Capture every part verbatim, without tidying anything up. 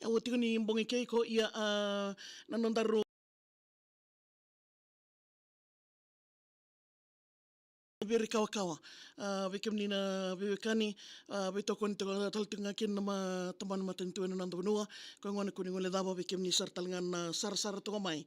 Au tiko ni bogi kei iko, ia, a, na nodaru viri kawakawa. A, vei kemuni na veiwekani, a, veitokoni tiko tale tiko ga kina na ma-, tabana matanitu ena noda vanua. Ko gona ko ni gole cava vei kemuni sara tale ga na sarasara toka mai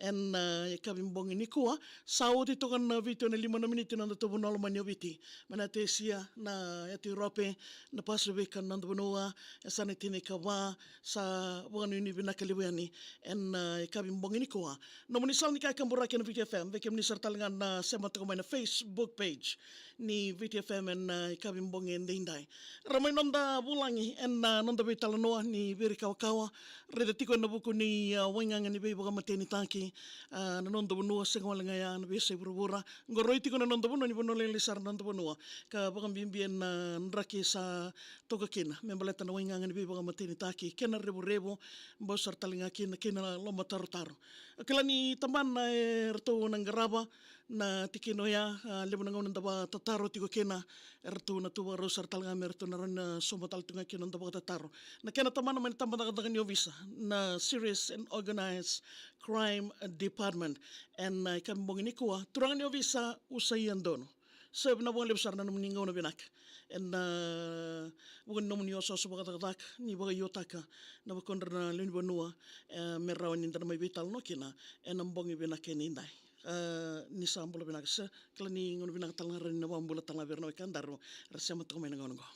ena, a, yakavi bogi nikua. Sa oti toka na vitu ena lima na miniti na noda tuvanua lomani o Viti. Mai na Atesia, na yatu Europe, na Pasifika na noda vanua, e sa na tini ka va, sa vakanuinui vinaka levu yani ena, a, yakavi bogi nikua. Nomuni sala ni kakaburaki ena Viti F M, vei kemuni sara tale ga na sema toka mai na Facebook page ni Viti F M ena, a, yakavi bogi edaidai. Ra mai noda vulagi ena, a, noda veitalanoa ni viri kawakawa, raica tiko ena vuku ni, a, waigaga ni veivakamatenitaki, a, na noda vanua, sega wale ga ya na veiyasai vuravura. Qo rui tiko na noda vanua ni vanua lailai sara na noda vanua. Ka vakabibi ena, a, draki sa toka kina me baleta na waigaga ni veivakamatenitaki kei na revurevu, bau sara tale ga kina kei na lomatarotaro. Kila ni tabana eratou na qarava na tikina oya, a, levu na gauna da vakatataro tiko kina, eratou na tu vakarau sara tale ga me ratou na rawa ni sauma tale tu ga kina noda vakatataro. Na kena tabana mai na tabacakacaka ni ovisa, na Serious and Organized Crime Department, ena, a, yakavi bogi nikua, turaga ni ovisa Usaia Donu. Sa vinaka vakalevu sara na nomuni gauna vinaka ena, a, vuku ni nomuni osooso vakacakacaka ni vakaiotaka na vakadra na lewe ni vanua, e, me rawa ni da na mai veitalanoa kina ena bogi vinaka edaidai. A, ni sa bula vinaka sir, kila ni gauna vinaka tale ga, rawa ni na vakabula tale ga vei ira na wekadaru era sema toka mai na gauna oqo.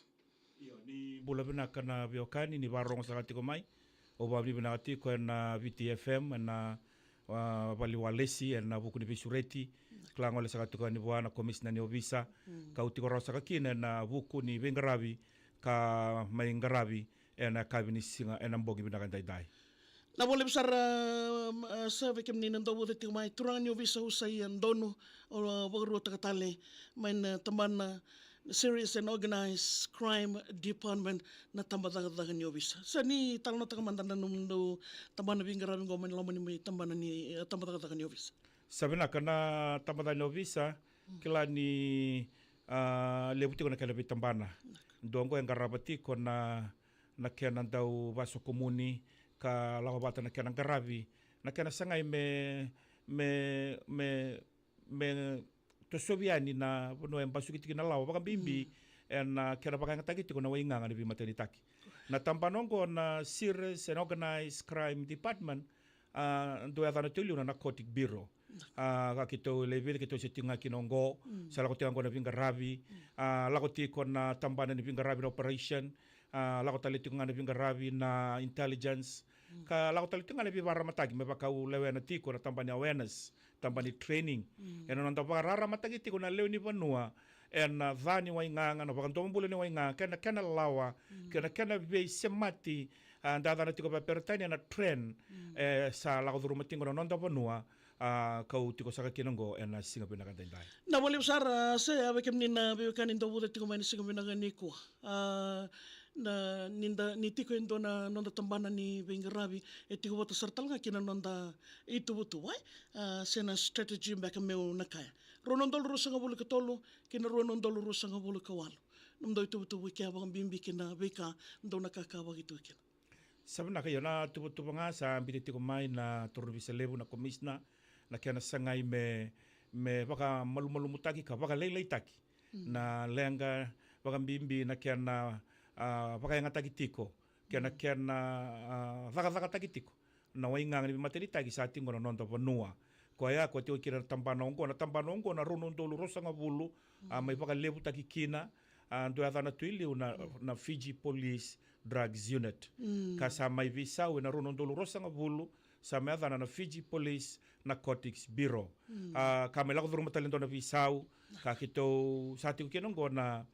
Io, ni bula vinaka na veiwekani, ni vakarogo saka tiko mai. Au vakavinavinaka tiko ena Viti F M, ena, a, vale ni walesi, ena vuku ni veisureti. Kila gole saka tiko yani vua na komisina ni ovisa. Mm. Kau tiko rawa saka kina ena vuku ni veiqaravi ka mai qaravi ena yakavi ni siga, ena bogi vinaka edaidai. Na vakalevu sara, a, a, sa vei kemuni na dau vata tiko mai, turaga ni ovisa Usaia Donu, o vakaruataka tale mai na tabana Serious and Organized Crime Department na tabacakacaka ni ovisa. Sa ni talanoataka mada na nomudou tabana veiqaravi oqo mai na loma ni mai tabana ni, e, tabacakacaka ni ovisa. Sa vinaka na tabacakacaka ni ovisa, mm, kila ni, a, levu tiko na kena veitabana. Vinaka. Dua oqo e qarava tiko na, na kena dau vasokomuni ka lako vata na kena qaravi, na kena sagai me, me, me me tosovi yani na vanua e basuki tiko na lawa, vakabibi, mm, ena kena vakayagataki tiko na waigaga ni veimatanitaki. Na tabana oqo na Serious and Organized Crime Department, a, dau yacana tu e liu na Narcotic Bureau. A, ka keitou lewe vica keitou se tiko ga kina oqo, mm, sa lako tiko ga oqo na veiqaravi, mm, a, lako tiko na tabana ni veiqaravi na operation, a, lako tale tiko ga na veiqaravi na intelligence, mm, ka lako tale tiko ga na veivakararamataki me vaka au lewena tiko na tabana ni awareness, tabana ni training. Mm. Ena noda vakararamataki tiko na lewe ni vanua ena ca ni waigaga, na vakadomobula ni waigaga, kei na kena lawa, mm, kei na kena veisemati, a, da yacana tiko vakaperitania na trend, mm, e sa lako curuma tiko na noda vanua, a, kau tiko saka kina oqo ena siga vinaka edaidai. Na vakalevu sara, a, se a vei kemuni na veiwekani dau vata tiko mai na siga vinaka nikua. A, na, ni da, ni tiko e dua na noda tabana ni veiqaravi, e tiko vata sara tale ga kina noda ituvatuva, e? A, se na strategy beka meu na kaya. Rua na udolu ruasagavulu ka tolu, kei na rua na udolu ruasagavulu ka walu. Nomudou ituvatuva i kea vakabibi kina veika dou na kakavaki tu kina. Sa vinaka, io, na tuvatuva ga sa biuta tiko mai na turaga ni ovisa levu, na komisina, na kena sagai me, me vakamalumalumutaki ka vakalailaitaki, mm, na leqa, vakabibi na kena, a, vakayagataki tiko, kei na, mm, kena, a, cakacakataki tiko na waigaga ni veimatanitaki sa tiko na noda vanua. Koya ko tiko kina na tabana oqo, na tabana oqo na rua na udolu ruasagavulu, a, mm, mai vakalevutaki kina, a, dau yacana tu e liu na, mm, na Fiji Police Drugs Unit. Mm. Ka sa mai veisau ena rua na udolu ruasagavulu, sa mai yacana na Fiji Police Narcotics Bureau. Mm. A, ka mai lako curuma tale e dua na veisau, ka keitou sa tiko kina oqo na,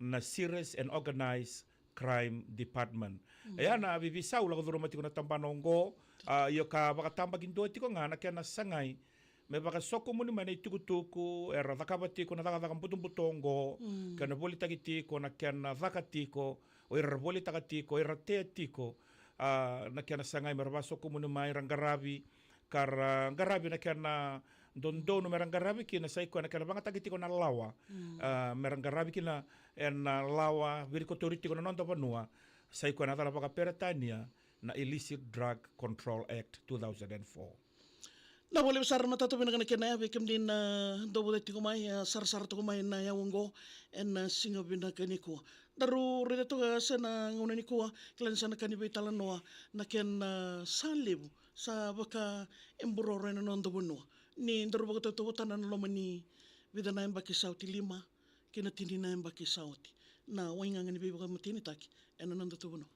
na Serious and Organized Crime Department. Mm. Ia na veiveisau lako curuma tiko na tabana oqo, a, io ka vakatabakidua tiko ga na kena sagai me vakasokomuni mai na itukutuku era cakava tiko na cakacaka butobuto oqo, mm, kei na volitaki tiko, na kena caka tiko, o ira ra volitaka tiko, o ira ra tea tiko, a, na kena sagai me ra vakasokomuni mai, ra qaravi, ka ra qaravi na kena dodonu me ra qaravi kina, sa i koya na kena vagataki tiko na lawa, mm, a, me ra qaravi kina ena lawa virikotori tiko na noda vanua, sa i koya na cala vakaperitania, na Illicit Drug Control Act two thousand and four. Na voli sara na matata vinaka na kena ya vei kemuni na dovuta tiko mai, a, sarasara tiko mai na ya oqo ena siga vinaka nikua. Daru raica toka se na gauna nikua, kila ni sa na ka ni veitalanoa na kena, a, sa levu sa vaka e buroro ena noda vanua. Ni daru vakatautauvata na loma ni vica na yabaki sa oti, lima kei na tini na yabaki sa oti, na waigaga ni veivakamatenitaki ena noda tu vanua.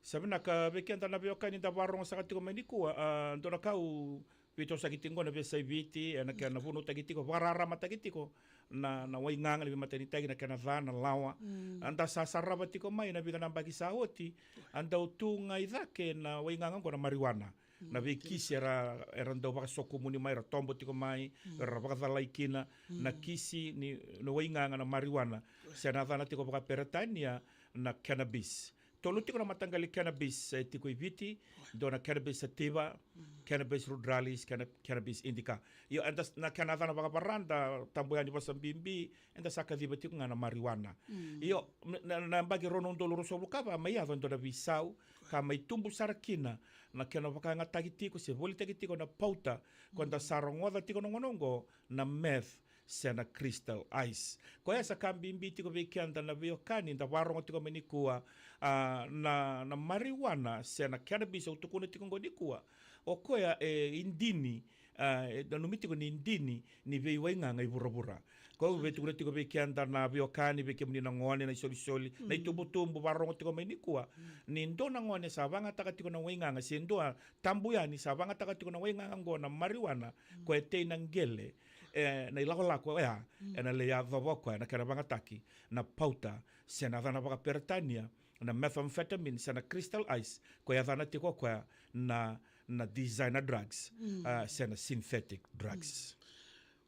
Sa vinaka vei keda na veiwekani da varogo saka tiko mai nikua, a, dua na ka au veitosoyaki tiko qo na veiyasai Viti, ena kena vunautaki tiko, vakararamataki tiko na, na waigaga ni veimatenitaki, na kena ca, na lawa. Mm. A, da sa sarava tiko mai na vica na yabaki sa oti, a, dau tu ga i cake na waigaga qo na marijuana. Na veikisi era, era dau vakasokumuni mai, era tobo tiko mai, era vakacalai kina na kisi ni, na waigaga na marijuana. Se na yacana tiko vakaperetania na cannabis. Tolu tiko na mataqali cannabis e tiko i Viti, dua na cannabis sativa, cannabis ruderalis, canna-, cannabis indica. Io, eda s-, na kena yacana vakavara da tabu yani vakabibi, eda sa kaciva tiko ga na marijuana. Mm. Io, na, na, na yabaki rua na udolu ruasagavulu ka va mai yaco e dua na veisau ka mai tubu sara kina na kena vakayagataki tiko se volitaki tiko na pauta, ko eda sa rogoca tiko na gauna oqo na meth se na crystal ice. Koya sa ka bibi tiko vei keda na veiwekani da varogo tiko mai nikua, a, na, na marijuana se na cannabis au tukuna tiko oqo nikua. O koya e idini, a, e nanumi tiko ni idini ni veiwaigaga i vuravura. Koya au veitukuna tiko vei keda na veiwekani, vei kemuni na gone, na isolisoli, na itubutubu varogo tiko mai nikua. Ni dua na gone sa vagataka tiko na waigaga, se dua tabu yani sa vagataka tiko na waigaga oqo na marijuana, koya e tei na qele, e, na ilakolako oya, ena lai yacova o koya na kena vagataki na pauta, se na yacana vakaperetania na methamphetamine, se na crystal ice, koya yacana tiko o koya na, na designer drugs, a, se na synthetic drugs.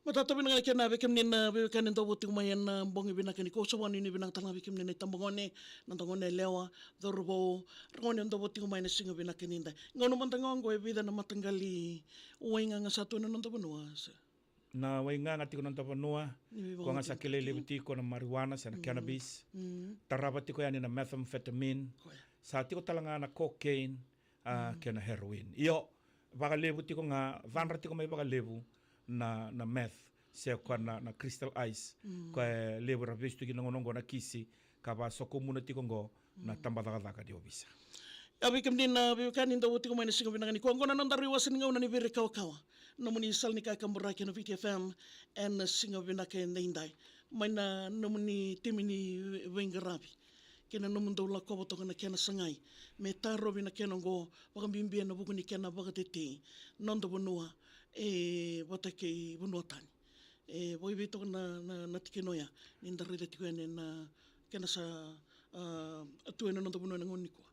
Matata vinaka na kena vei kemuni na veiwekani dau vou tiko mai ena bogi vinaka nikua. Au sa vakanuinui vinaka tale ga vei kemuni na itabagone, na dagone yalewa, cauravou, ragone dau vou tiko mai ena siga vinaka nidai. Gauna mada ga oqo e vica na mataqali waigaga sa tu ena noda vanua, se? Na waigaga tiko ena noda vanua, ni veivaga koya ga sa kilai levu tiko na marijuana se na cannabis. Mm. Tarava tiko yani na methamphetamine. Koya. Sa tiko tale ga na cocaine, a, kei na heroin. Io, vakalevu tiko ga, cadra tiko mai vakalevu na, na meth, se koya na, na crystal ice. Mm. Koya e levu era vesu tu kina na gauna oqo na kisi, ka vakasokumuna tiko oqo na tabacakacaka ni ovisa. A, vei kemuni na veiwekani dau vou tiko mai ena siga vinaka nikua, oqo na nodaru iwase ni gauna ni Viri Kawakawa, nomuni sala ni kakaburaki ena Viti F M ena siga vinaka edaidai. Mai na nomuni timi ni veiqaravi kei na nomudou lakova toka na kena sagai me tarovi na kena oqo, vakabibi ena vuku ni kena vakatetei noda vanua e vata kei vanua tani. E vakaivei toka na, na, na tikina oya ni da raica tiko yani na kena sa, a, tu ena noda vanua ena gauna nikua.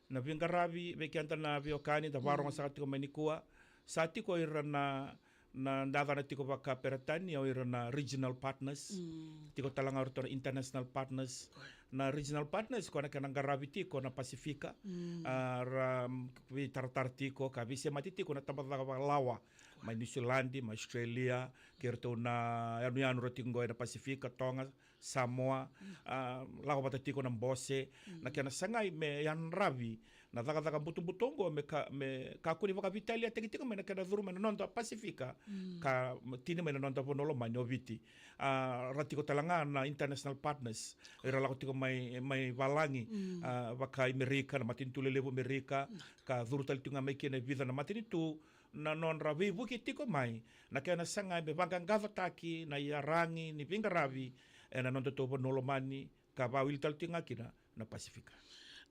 Na veiqaravi vei keda na veiwekani da varogo saka tiko mai nikua, sa tiko ira na, na da yacana tiko vakaperetania o ira na regional partners. Mm. Tiko tale ga o iratou na international partners. Koya. Na regional partners koya na kena qaravi tiko na Pasifika. Mm. A, ra, mm, veitaratara tiko ka veisemati tiko na tabacakacaka vakalawa mai Niusiladi, mai Australia, kei iratou na yanuyanu ra tiko oqo ena Pasifika, Toga, Samoa, a, lako vata tiko na bose, na kena sagai me yadravi na cakacaka butobuto oqo me ka, me kakua ni vakaveitaliataki tiko mai na kena curu mai na noda Pasifika, ka tini mai na noda vanua lomani o Viti. A, ra tiko tale ga na international partners, era lako tiko mai, mai valagi, a, vaka i Merika, na matanitu lelevu Merika, ka curu tale tiko ga mai kina e vica na matanitu, na nodra veivuke tiko mai, na kena sagai me vaqaqacotaki na iyaragi ni veiqaravi ena nodatou vanua lomani, ka vakawili tale tiko ga kina na Pasifika.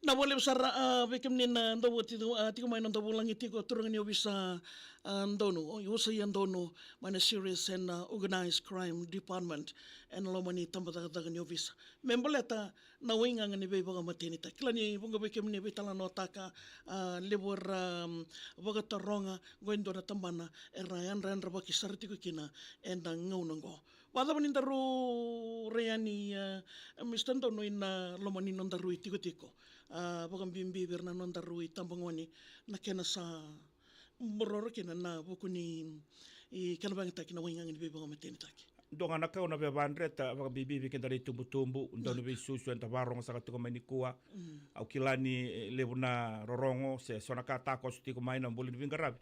Na vakalevu sara, a, vei kemuni na dau vou tiko, a, tiko mai na dau vulagi tiko, turaga ni ovisa, a, donu, o, ovisa donu mai na Serious and, a, Organised Crime Department ena loma ni tabacakacaka ni ovisa. Me baleta na waigaga ni veivakamatenitaki. Kila ni vuqa vei kemuni veitalanoataka, a, levu era, mm, vakataroga, qo e dua na tabana era yadrayadravaki sara tiko kina ena gauna oqo. Vakacava ni daru rai yani, a, Mr Donu, ina loma ni nodaru itikotiko, a, vakabibi vei ira na nodaru itabagone, na kena sa bororo kina na vuku ni, i, kena vakayagataki na waigaga ni veivakamatenitaki? Dua ga na ka au na via vakadreta, vakabibi vei keda na itubutubu, dua na veisusu eda vakarogo saka tiko mai nikua. Mm. Au kila ni, e, levu na rorogo se so na ka takoso tiko mai na bula ni veiqaravi,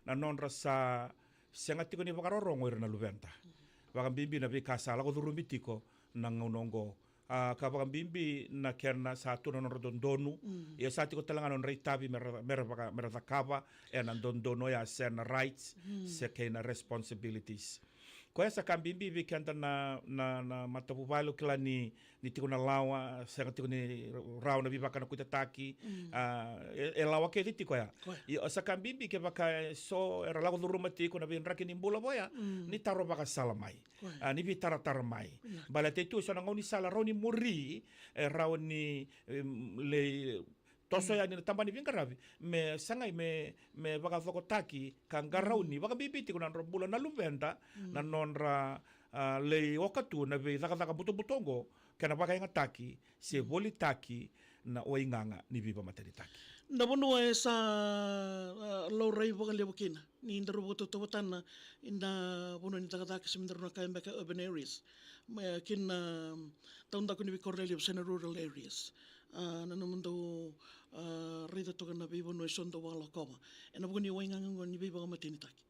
na nodra sa sega tiko ni vakarorogo ira na luveda. Mm. Vakabibi na veika sa lako curumi tiko na gauna oqo. A, ka vakabibi na kena sa tu na nodra dodonu. Mm. Ia sa tiko tale ga na nodra itavi me ra, me ra vaka, me ra cakava ena dodonu oya, se na rights, mm, se kei na responsibilities. Koya sa ka bibi vei keda na, na, na matavuvale, au kila ni, ni tiko na lawa, sega tiko ni rawa na veivakanakuitataki. Mm. A, e, e lawa kece tiko ya. Koya. Ia sa ka bibi kevaka e so era lako curuma tiko na veidraki ni bula vaya, mm, ni taro vakasala mai. Koya. A, ni veitaratara mai. Ia. Baleta e tu e so na gaunisala rawa ni muri, e rawa ni, em, lei toso, mm, yani na tabana ni veiqaravi me sagai me, me vakacokotaki ka qarauni, mm, vakabibi tiko na nodra bula na luveda, mm, na nodra, a, lei oka tu na veicakacaka butobuto oqo, kena vakayagataki se, mm, volitaki na waigaga ni veivakamatenitaki. Na vanua e sa, a, laurai vakalevu kina ni daru vakatautauvatana na vanua ni cakacaka, se me daru na kaya beka urban areas, me, kina, um, taudaku ni veikoro lelevu se na rural areas. A, na nomudou, a, raica toka na veivanua e so dou vakalakova ena vuku ni waigaga oqo ni veivakamatenitaki.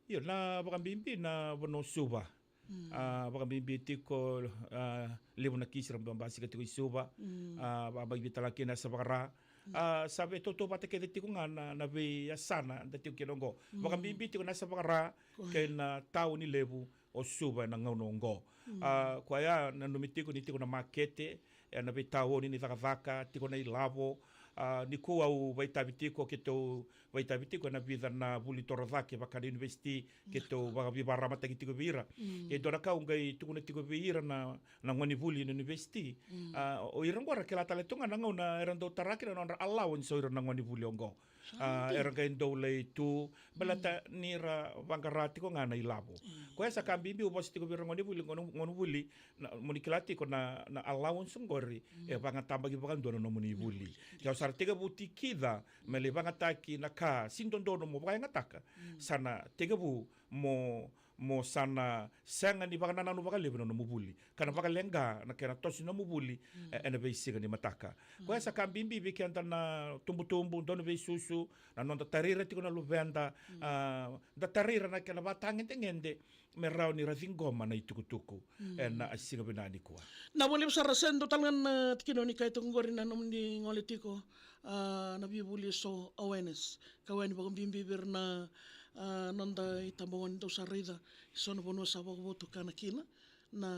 Io, na vakabibi na vanua o Suva. Mm. A, vakabibi tiko, a, levu na kisi ra basika tiko i Suva. Mm. A, vakabibi tale kina Yasavakara. Mm. A, sa veitautauvata kece tiko ga na, na veiyasana da tiko kina oqo. Mm. Vakabibi tiko na Yasavakara, koya, kei na tauni levu o Suva ena gauna oqo. Mm. A, koya nanumi tiko ni tiko na makete, ena veitaoni ni cakacaka, tiko na ilavo. A, nikua au vakaitavi tiko, keitou vakaitavi tiko ena vica na vuli torocake vaka na univesiti, keitou, mm, vakaveivakaramataki tiko vei ira. Mm. E dua na ka au qai tukuna tiko vei ira na, na gonevuli na univesiti. Mm. A, o ira oqo era kila tale tu ga na gauna era dau tara kina na nodra allowance o ira na gonevuli oqo. A, era qai dau lai tu, baleta, mm, ni ra vaqara tiko ga na ilavo. Mm. Koya sa ka bibi au vosa tiko vei ira na gonevuli, gone, gonevuli, na, mo ni kila tiko na, na allowance oqori, mm, e vakatabaki vakadua na nomuni vuli. Mm. Ke o sa ra tekivu tikica me lai vakayagataki na ka sega ni dodonu mo vakayagataka, mm, sa na tekivu mo, mo sa na sega ni vakanananu vakalevu na nomu vuli, ka na vakaleqa na kena toso ni nomu vuli, mm, e, ena veisiga ni mataka. Mm. Koya sa ka bibi vei keda na tubutubu, dau na veisusu, na noda tarai ira tiko na luveda, mm, a, da tarai ira na kena vakatagedegede me rawa ni ra ciqoma na itukutuku, mm, ena siga vinaka nikua. Na vakalevu sara, se dua tale ga na tikina o ni kaya tiko oqori na nomuni gole tiko, a, na veivuli e so, awareness. Ka wani vakabibi vei ira na, a, noda itabagone, dou sa raica e so na vanua sa vakavotukana kina na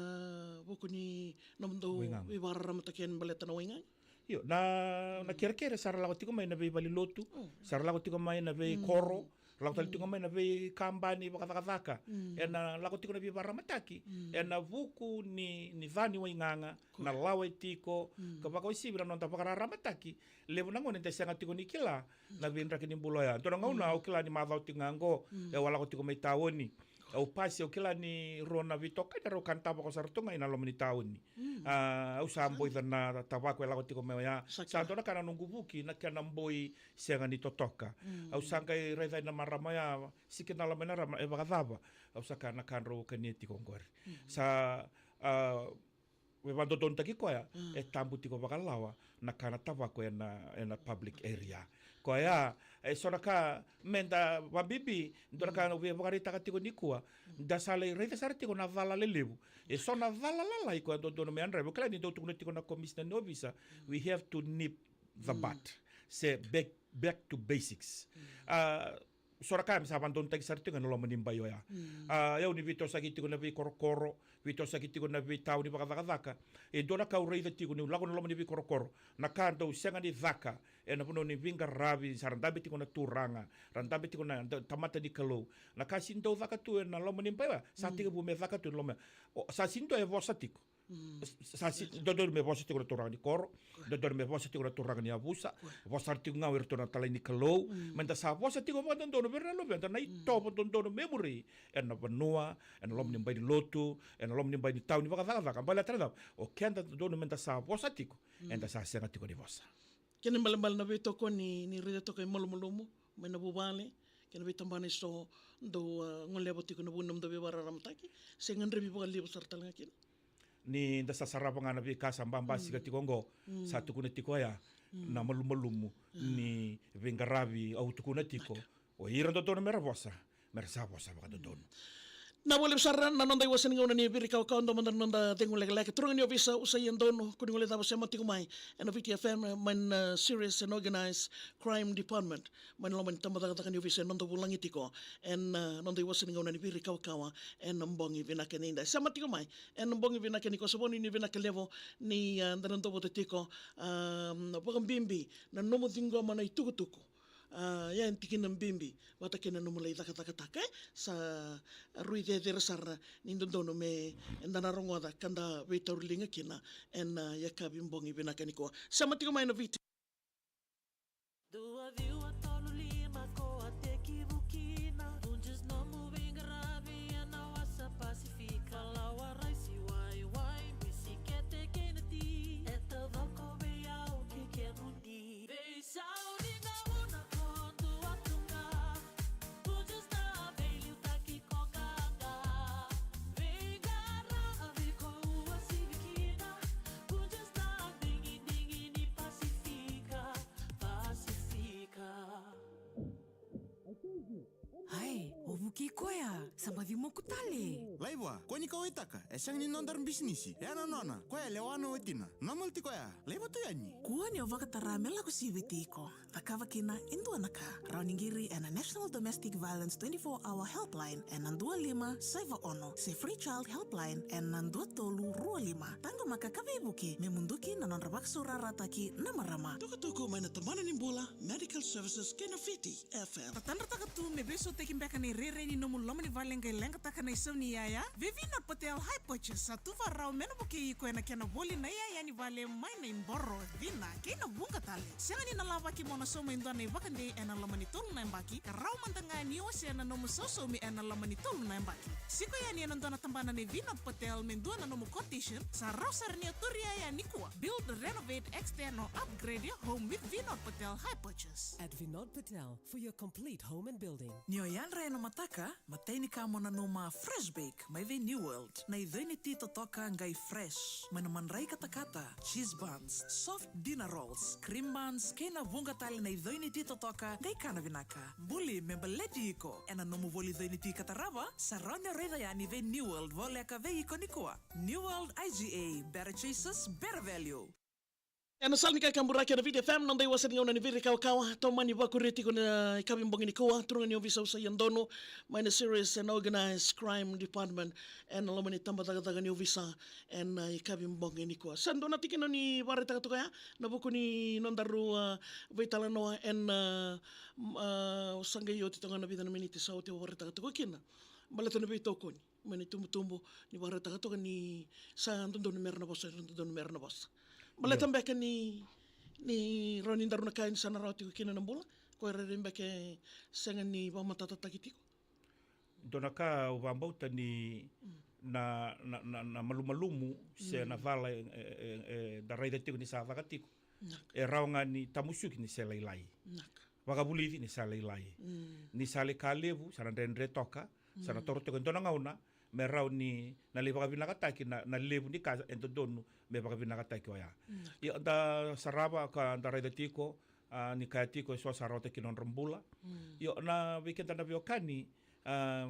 vuku ni nomudou, waigaga, veivakararamataki yani baleta na waigaga. Io, na, na, mm, kerekere sa ra lako tiko mai na veivalelotu, mm, sa ra lako tiko mai na veikoro, mm, lako tale tiko, mm, mai na veikabani vakacakacaka. Mm. Ena lako tiko na veivakararamataki, mm, ena vuku ni, ni ca ni waigaga, koya, na lawa e tiko, mm, ka vakauasivi na noda vakararamataki. Levu na gauna eda sega tiko ni kila na veidraki ni bula oya. Dua na gauna, mm, au kila ni macawa tiko ga oqo, mm, au a lako tiko mai taoni. Au pasi, au kila ni rua na veitokani rau kana tavako sara tu ga ena loma ni taoni. Mm. A, au sa, sa boica na tavako e lako tiko mai oya. Sa, sa kila, dua na ka na noqu vuki, na kena boi sega ni totoka. Mm. Au sa qai raica na marama oya, sega ni kila mai na marama e vakacava. Au sa kaya na ka drau kania tiko oqori. Mm. Sa, a, me vakadodonutaki koya, mm, e tabu tiko vakalawa na kana tavako ena, ena public area. Koya e so na ka meda vakabibi, dua na ka, mm, au via vakaraitaka tiko nikua, mm, da sa lai raica sara tiko na cala lelevu. E so na cala lalai koya dodonu me yadravi. Au kila ni dau tukuna tiko na komisina ni ovisa, mm, we have to nip the, mm, bud. Se back, back to basics. Mm. A, so na ka me sa vakadonutaki sara tiko ena loma ni bai oya. Mm. A, au ni veitosoyaki tiko na veikorokoro, veitosoyaki tiko na veitaoni vakacakacaka. E dua na ka au raica tiko niu lako na loma ni veikorokoro, na ka dau sega ni caka ena vanua ni veiqaravi, sa ra dabe tiko na turaga, ra dabe tiko na da-, tamata ni Kalou. Na ka sega ni dau caka tu ena loma ni bai oya, sa, mm, tekivu me caka tu ena loma. O, sa sega ni dua e vosa tiko. Mm. Sa, sa, dodonu me vosa tiko na turaga ni koro, dodonu me vosa tiko na turaga ni yavusa, vosa sara tiko ga o iratou na talai ni Kalou, mm, meda sa vosa tiko vakadodonu vei ira na luveda, na, mm, itovo dodonu me muri ena vanua, ena loma ni, mm, bai ni lotu, ena loma ni bai ni tauni vakacakacaka, baleta na cava? O keda dodonu meda sa vosa tiko, mm, eda sa sega tiko ni vosa. Kena ibalebale na veitokoni ni raica toka e malumalumu mai na vuvale, kei na veitabana eso dou, ah, goleva tiko ena vuku ni nomudou veivakararamataki, se gadrevi vakalevu sara tale ga kina. Ni da sa sarava ga na veika sa babasika tiko oqo, sa tukuna tiko oya na malumalumu ni veiqaravi au tukuna tiko. O ira dodonu mera vosa, mera sa vosa vakadodonu. Na voli sara na noda iwase ni gauna ni Viri Kawakawa, dua mada na noda cegu lekaleka. Turaga ni ovisa, au sa ia donu, ko ni gole cava, sema tiko mai ena Viti F M, mai na Serious and Organized Crime Department, mai na loma ni tabacakacaka ni ovisa e noda vulagi tiko ena, ah, noda iwase ni gauna ni Viri Kawakawa ena bogi vinaka nidai. Sema tiko mai ena bogi vinaka nikua, sa vuni ni vinaka levu ni, ah, da na dovota tiko, ah, vakabibi na nomu ciqoma na itukutuku. Ah, ya e tikina bibi vata kei na nomu lai cakacakataka, e? Sa rui cecere sara ni dodonu me da na rogoca ka da veitauri liga kina ena, ah, yakavi bogi vinaka nikua. Sema tiko mai na Viti. Dua, ciwa, tolu, lima, ko a tekivu kina. Punjas nomu veiqaravi ena wasa Pasifika. Falawa, raisi, waiwai, bisikete kei na ti. E taucoko vei au kei kemuni. Veisau ni gauna ko dua tu ga. Punjas na veiliutaki ko qaqa. Veiqaravi ko uasivi kina. Punjas na digidigi ni Pasifika. Pasifika. Ai, o Vuki koya, sa baci moku tale. Laiva, ko ni kauwaitaka, e sega ni nodaru bisinisi, e a na nona, koya e lewa na watina. Normal tiko ya, laiva tu yani. Kua ni o vakatara me lako sivi tiko. Cakava kina e dua na ka. Rawa ni qiri ena National Domestic Violence twenty-four Hour Helpline ena dua lima saiva ono, se Free Child Helpline ena dua tolu rua lima. Taqomaka ka veivuke me muduki na nodra vakasaurarataki na marama. Tukutuku mai na Tabana ni Bula Medical Services kei na Viti F M. Tatadrataka tu me veisautaki beka na irairai ni nomu loma ni vale qai leqataka na isau ni yaya? Vei Vinod Patel High Purchase sa tu vakarau me na vukei iko ena kena voli na iyaya ni vale mai na iboro, cina kei na vuqa tale. Sega ni na lavaki mo na sauma e dua na ivakadei ena loma ni tolu na yabaki, ka rawa mada ga ni o wasea na nomu sausaumi ena loma ni tolu na yabaki. Siko yani ena dua na tabana nei Vinod Patel me dua na nomu quotation, sa rawa sara ni o turi iyaya nikua. Build, renovate, extend or upgrade your home with Vinod Patel High Purchase. At Vinod Patel, for your complete home and building. Ni o yadra ena mataka, matai ni ka mo nanuma, Fresh Bake mai vei New World. Na icoi ni ti totoka qai fresh, mai na madrai katakata, cheese buns, soft dinner rolls, cream buns, kei na vuqa tale na icoi ni ti totoka qai kana vinaka. Buli me baleti iko ena nomu voli coi ni ti ka tarava. Sa rawa ni o raica yani vei New World, voleka vei iko nikua. New World I G A, better choices, better value. Ena sala ni kakaburaki ena Viti F M, noda iwase ni gauna ni Viri Kawakawa. Tomani vakuria tiko na yakavi bogi nikua, turaga ni ovisa au sa ia donu, mai na Serious and Organized Crime Department, ena loma ni tabacakacaka ni ovisa ena yakavi bogi nikua. Sa dua na tikina ni vakaraitaka toka ya ena vuku ni nodaru, ah, veitalanoa ena, ah, m-, ah, sa qai oti toka na vica na miniti sa oti au vakaraitaka toka kina. Baleta na veitokoni mai na itubutubu, ni vakaraitaka toka ni sa dodonu mera na vosa, dodonu mera na vosa. Baleta beka ni, ni rawa ni daru na kaya ni sa na rawa tiko kina na bula, ko ira beka e sega ni vakamatatataki tiko. Dua na ka au vakabauta ni na, na, na, na malumalumu se na cala e, e, e, e da raica tiko ni sa caka tiko. Naka. E rawa ga ni tamusuki ni se lailai. Naka. Vakavulici ni sa lailai. Mm. Ni sa lai ka levu, sa na dredre toka, sa na toro toka e dua na gauna, me rawa ni na lai vakavinakataki na, na levu ni ka e dodonu me vakavinakataki oya. Mm. Io, da sarava ka da raica tiko, ah, ni kaya tiko eso sa rawata kina nodra bula. Mm. Io, na vei keda na veiwekani, ah,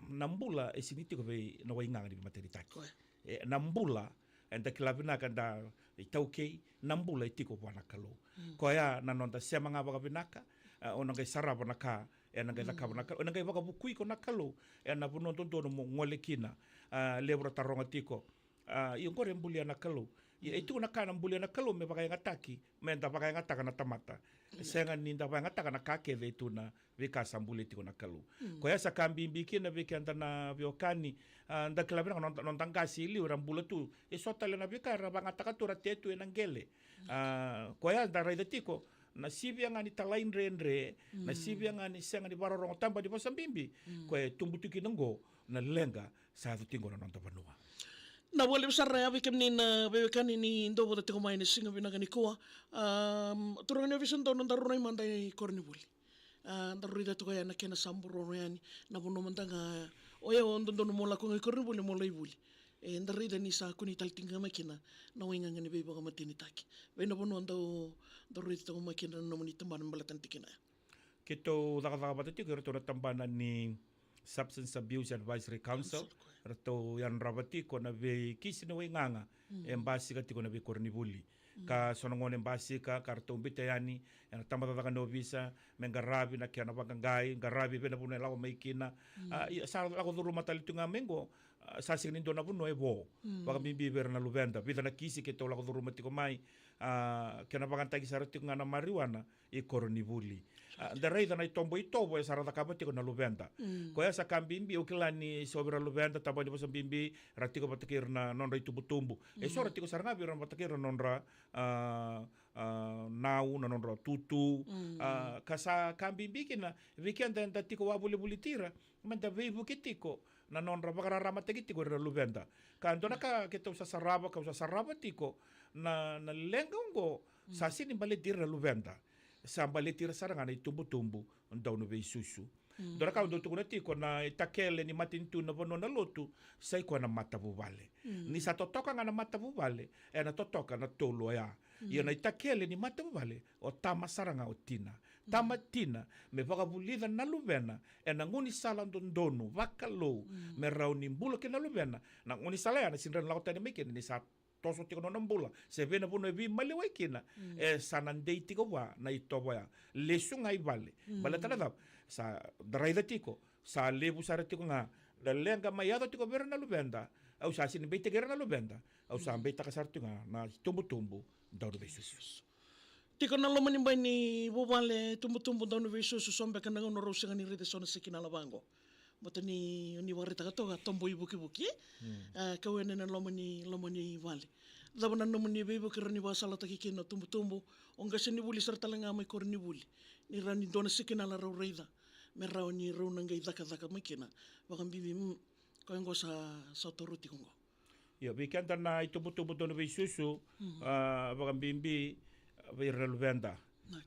na bula e sini tiko vei na waigaga ni veimatenitaki. Koya. E, na bula, eda kila vinaka da itaukei, na bula e tiko vua na Kalou. Mm. Koya na noda sema ga vakavinaka, a, o na qai sarava na ka ena qai cakava na Kalou, ena qai vakavukui iko na Kalou ena vanua dodonu mo gole kina. A, levu ra taroga tiko, a, io qori e bulia na Kalou. Ia e tiko na ka na bulia na Kalou me vakayagataki, me da vakayagataka na tamata. Sega ni da vakayagataka na ka kece e tu na veika sa bulia tiko na Kalou. Mm. Koya sa ka bibi kina vei keda na veiwekani, a, da kila vinaka noda, noda qase i liu era bula tu. E so tale na veika era vakayagataka tu, ra te tu ena qele. A, koya da raica tiko na sivia ga ni talaidredre, na sivia ga ni sega ni vakarorogo, taba ni vosa bibi. Mm. Koya e tubu tu kina oqo na leqa sa yaco tiko na noda vanua. Na voli sara ya vei kemuni na veiwekani ni dou vata tiko mai na siga vinaka nikua. Am, turaga ni ovisa, dou na daru rai mada i koronivuli. A, da raica toka ya na kena sa buroro yani na vanua mada ga o yau dodonu mo lako ga i koronivuli mo lai vuli. E, da raica ni sa kune tale tiko ga mai kina na waigaga ni veivakamatenitaki. Vei na vanua dau, dau raica toka mai kina na nomuni tabana me baleta na tikina ya. Keitou cakacaka vata tiko iratou na tabana ni Substance Abuse Advisory Council. Council, ko. Ratou yadrava tiko na veikisi ni waigaga e basika tiko na veikoronivuli. Ka so na gone e basika ka ratou biuta yani ena tabacakacaka ni ovisa me qaravi na kena vaqaqai, qaravi vei na vanua e lako mai kina. A, ia, sa lako curuma tale tu ga mai qo, a, sa sega ni dua na vanua e vo. Vakabibi vei ira na luveda, vica na kisi keitou lako curuma tiko mai, a, kena vakayagataki sara tiko ga na marijuana i koronivuli. A, da raica na itovo itovo e sa ra cakava tiko na luveda. Koya sa ka bibi, au kila ni so vei ira luveda, tabana ni vosa bibi, ra tiko vata kei ira na nodra itubutubu. E so ra tiko sara ga vei ira vata kei ira na nodra, a, a, nau, na nodra tutu. A, ka sa ka bibi kina vei keda eda tiko wavolivoli tiko ira, me da veivuke tiko na nodra vakararamataki tiko ira na luveda. Ka dua na ka keitou sa sarava, kau sa sarava tiko na, na leqa oqo, sa sega ni baleti ira na luveda. Sa baleti ira sara ga na itubutubu dau na veisusu. Dua na ka au dau tukuna tiko, na itakele ni matanitu na vanua na lotu, sa i koya na matavuvale. Ni sa totoka ga na matavuvale, ena totoka na tolu oya. Ia na itakele ni matavuvale, o tama sara ga o tina. Tama tina, me vakavulica na luvena ena gaunisala dodonu, vakalou, me rawa ni bula kina na luvena. Na gaunisala ya na sega ni rawa ni lako tani mai kina ni sa toso tiko na nona bula, se vei na vanua e veimaliwai kina, e sa na dei tiko vua na itovo ya. Lesu ga i vale. Baleta na cava? Sa da raica tiko, sa levu sara tiko ga na leqa mai yaco tiko vei ira na luveda. Au sa sega ni beitaki ira na luveda, au sa beitaka sara tiko ga na itubutubu dau na veisusu. Tiko na loma ni bai ni vuvale, tubutubu dau na veisusu, so beka na gauna rau sega ni raica e so na sikinala vaqo. Baleta ni, ni vakaraitaka toka, tobo ivukivuki, e? A, kau ena na loma ni, loma ni vale. Cava na nomuni veivuke rau ni vakasalataki kina na tubutubu, o qasenivuli sara tale ga mai koronivuli, ni rawa ni dua na sikinala rau raica, me rawa ni rau na qai cakacaka mai kina? Vakabibi, mm, koya oqo sa, sa toro tiko oqo. Io, vei keda na itubutubu dau na veisusu, a, vakabibi, a, vei ira na luveda.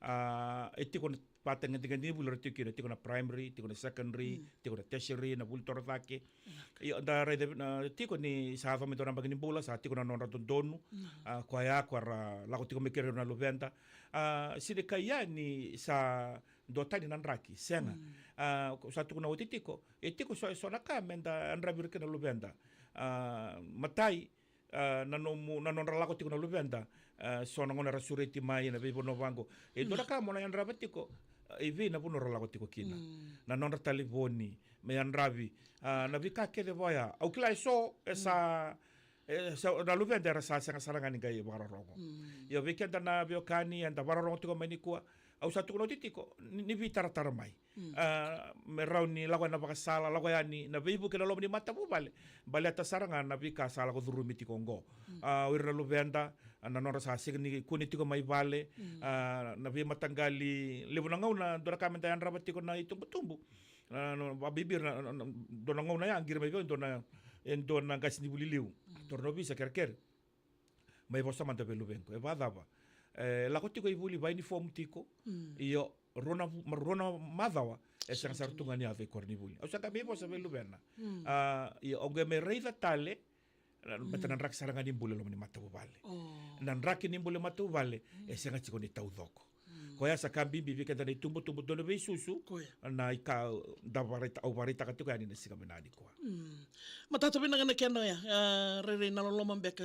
A, e tiko na vatagadigadi ni vuli ra tiko kina, tiko na primary, tiko na secondary, tiko na tertiary, na vuli torocake. Io, da raica na tiko ni sa yaco mai dua na yabaki ni bula, sa tiko na nodra dodonu. A, koya ko ra lako tiko mai kina na luveda. A, sega ni kaya ni sa duatani na draki, sega. A, sa tukuna oti tiko, e tiko so, so na ka me da yadravi ira kina na luveda. A, matai, a, na nomu, na nodra lako tiko na luveda, a, so na gauna era sureti mai ena veivanua vaqo. E dua na ka mo na yadrava tiko, a, e vei na vanua ra lako tiko kina. Na nodra talevoni, me yadravi, a, na veika kece vaya. Au kila e so, e sa, e sa, na luveda era sa sega sara ga ni qai vakarorogo. Ia vei keda na veiwekani, eda vakarorogo tiko mai nikua, au sa tukuna oti tiko, ni, ni veitaratara mai. A, me rawa ni lako yani na vakasala, lako yani na veivuke ena loma ni matavuvale. Baleta sara ga na veika sa lako curumi tiko oqo. A, o ira na luveda, a, na nodra sa sega ni kune tiko mai vale, a, na veimataqali, levu na gauna, dua na ka me da yadrava tiko na itubutubu. A, na, vakabibi ira na, na, na, dua na gauna ya, qiri mai vei au e dua na, e dua na qasenivuli liu. A, toro na ovisa, kerekere. Mai vosa mada vei luvequ, e vakacava? E lako tiko i vuli, vakainifomu tiko. Io, rua na vu-, ma-, rua na macawa, e sega sara tu ga ni yaco i koronivuli. Au sa qai mai vosa vei luvena. A, io, au qai mai raica tale, na, baleta na draki sara ga ni bula e loma ni matavuvale. Na draki ni bula e matavuvale, e sega tiko ni taucoko. Koya sa ka bibi vei keda na itubutubu dau na veisusu. Koya. Na ika da vakaraita-, au vakaraitaka tiko yani na siga vinaka nikua. Matata vinaka na kena oya, a, rairai na loloma beka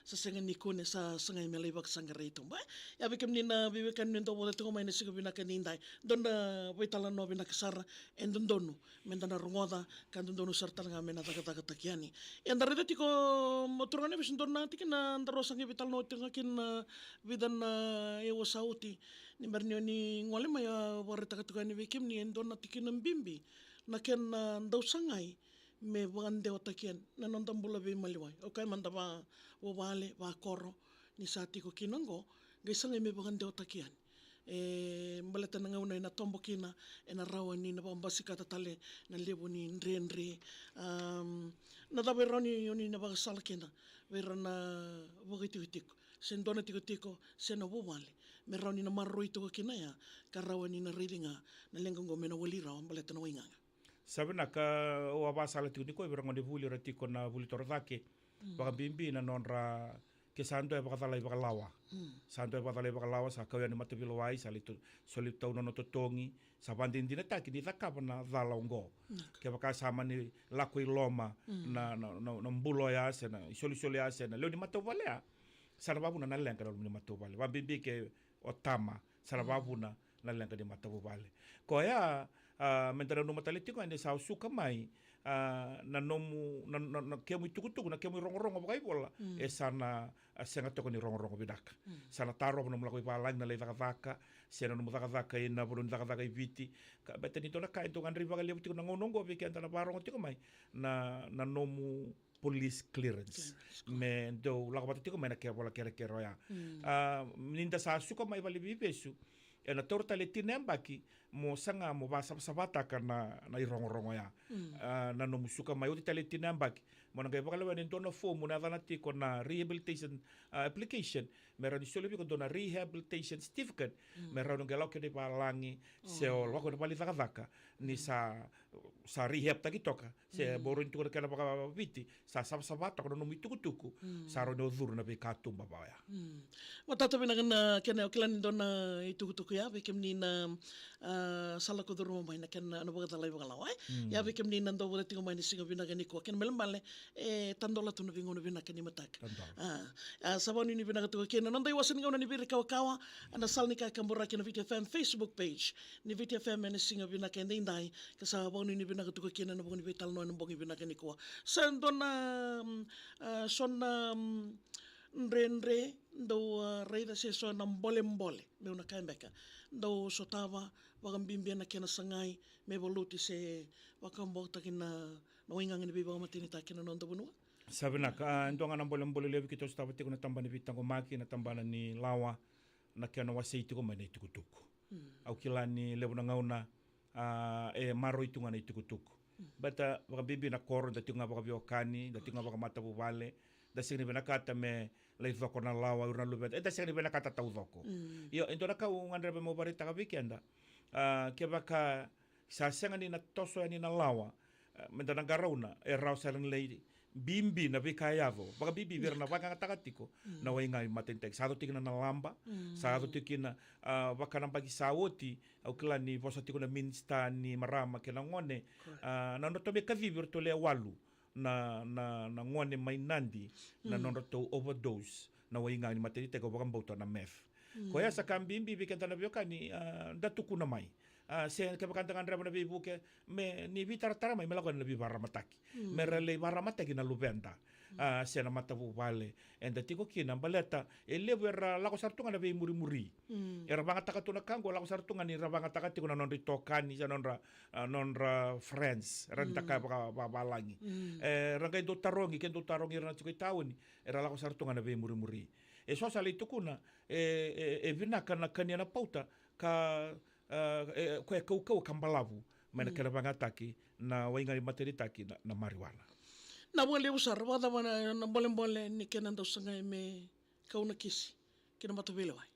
sa sega ni kune, sa sagai me lai vakasaqarai tu. Ba, ia vei kemuni na veiwekani ni dau vota tiko mai na siga vinaka ni dai, dua na veitalanoa vinaka sara, e dodonu me da na rogoca, ka dodonu sara tale ga me na cakacakataki yani. Ia da raica tiko, mo turaga na vesu, dua na tikina da rau sa qai veitalanoa tiko ga kina, vica na aua sa oti. Ni bera ni o ni gole mai, a, vakaraitaka tiko yani vei kemuni e dua na tikina bibi, na kena dau sagai me vakadewataki yani na noda bula veimaliwai. Au kaya mada, va, vuvale, vakoro, ni sa tiko kina oqo, qai sagai me vakadewataki yani. E, baleta na gauna ena tobo kina, ena rawa ni na vakabasikata tale na levu ni dredre. Am, na cava e rawa ni o ni na vakasala kina vei ira na vakaitikotiko? se dua na tikotiko, se na vuvale, me rawa ni na maroroi toka kina ya, ka rawa ni na raici ga na leqa oqo me na wali rawa baleta na waigaga. Sa vinaka, au a vakasala tiko nikua vei ira na gonevuli era tiko na vuli torocake. Mm. Vakabibi na nodra, ke sa dua e vakacalai vakalawa. Mm. Sa dua e vakacalai vakalawa, sa kau yani mataveilewai, sa lai to-, soli tau nona totogi, sa vakadinadinataki ni cakava na cala oqo. Mm. Kevaka sa mani lako i loma, mm, na, na, na, na bula oya, se na isolisoli oya, se na lewe ni matavuvale ya, sa na vakavuna na leqa na loma ni matavuvale. Vakabibi ke o tama, sa na, mm, vakavuna na leqa ni matavuvale. Koya, a, meda nanuma tale tiko yani sa suka mai, a, na nomu, na, na, na kemu itukutuku, na kemu irogorogo vakaivola, mm, e sa na, a, sega toka ni rogorogo vinaka. Mm. Sa na tarova nomu lako i valagi na lai cakacaka, se na nomu cakacaka ina vanua ni cakacaka i Viti. Ka, baleta ni dua na ka e dau gadrevi vakalevu tiko na gauna oqo vei keda na varogo tiko mai, na, na nomu police clearance. Clearance, correct. Me dau lako vata tiko mai na kena vola kerekere oya. Mm. A, ni da sa suka mai valeniveivesu, ena taura tale tini na yabaki mo saga mo vasavasavataka na, na irogorogo ya. Mm. A, na nomu suka mai, oti tale tini na yabaki, mo na qai vakalewena e dua na fomu na yacana tiko na rehabilitation, a, application, me rawa ni soli vei iko dua na rehabilitation certificate, mm, me rawa ni qai lako kina i valagi, se, oh, o lako ena vale ni cakacaka, ni, mm, sa sa rehab taki toka, se, mm, boro ni tukuna kena vakaviti, sa savasava toka na nomu itukutuku, mm, sa rawa ni o curu na veikatuba va oya. Mm. Matata vinaka na kena, au kila ni dua na itukutuku ya vei kemuni na, a, sa lako curuma mai na kena na vakacalai vakalawa, e? Mm. Ia vei kemuni na dau vata tiko mai na siga vinaka nikua, kena ibalebale e tadola tu na veigauna vinaka ni mataka. Tadola. A, a, sa vakanuinui vinaka tu kina na noda iwase ni gauna ni Viri Kawakawa, na sala ni kakaburaki na Viti F M Facebook page ni Viti F M ena siga vinaka edaidai, ka sa vakanuinui vinaka tu kina na vuku ni veitalanoa ena bogi vinaka nikua. Sa dua na, mm, a, so na, mm, dredre dau, a, raica, se so na bolebole, meu na kaya beka, dau sotava, vakabibi na kena sagai me valuti se vakabauta kina na waigaga ni veivakamatenitaki ena noda vanua? Sa vinaka, a, e dua ga na bolebole levu keitou sotava tiko na tabana ni veitaqomaki, na tabana ni lawa, na kena wasei tiko mai na itukutuku. Mm. Au kila ni levu na gauna, a, e maroroi tu ga na itukutuku. Mm. Baleta, a, vakabibi na koro, da tiko ga vakaveiwekani, da tiko ga vakamatavuvale, da sega ni vinakata me lai coko na lawa o ira na luveda, eda sega ni vinakata taucoko. Mm. Io, e dua na ka au gadreva meu vakaraitaka vei keda, a, kevaka sa sega ni na toso yani na lawa, e, meda na qarauna, e rawa sara ni lai bibi na veika e yaco, vakabibi vei ira na vakayagataka tiko, mm, na waigaga ni matanitaki. Sa yaco tiko kina na laba, mm, sa yaco tiko kina, a, vaka na yabaki sa oti, au kila ni vosa tiko na minisita ni marama kei na gone, correct, a, na nodratou me kacivi iratou lewe walu na, na, na gone mai Nadi, na, mm, nodratou overdose na waigaga ni matanitaki, au vakabauta na meth. Mm. Koya sa ka bibi vei keda na veiwekani, a, da tukuna mai. A, se kevaka da gadreva na veivuke, me ni veitaratara mai, me lako yani na veivakararamataki. Mm. Me ra lai vakararamataki na luveda. Mm. A, se na matavuvale eda tiko kina, baleta e levu era lako sara tu ga na veimurimuri. Mm. Era vagataka tu na ka oqo, lako sara tu ga ni ra vagataka tiko na nodra itokani, se nodra, a, nodra friends, era, mm, dau kaya vaka, va, valagi. Mm. E, ra qai dau tarogi, ke dau tarogi ira na tiko i tauni, era lako sara tu ga na veimurimuri. E so sa lai tukuna, e, e, e vinaka na kania na pauta, ka, a, e, koya e kaukauwa ka balavu mai na, mm, kena vakayagataki na waigaga ni matanitaki na, na marijuana. Na vakalevu sara, vakacava na, na bolebole ni kena dau sagai me kau na kisi ki na mataveilewai?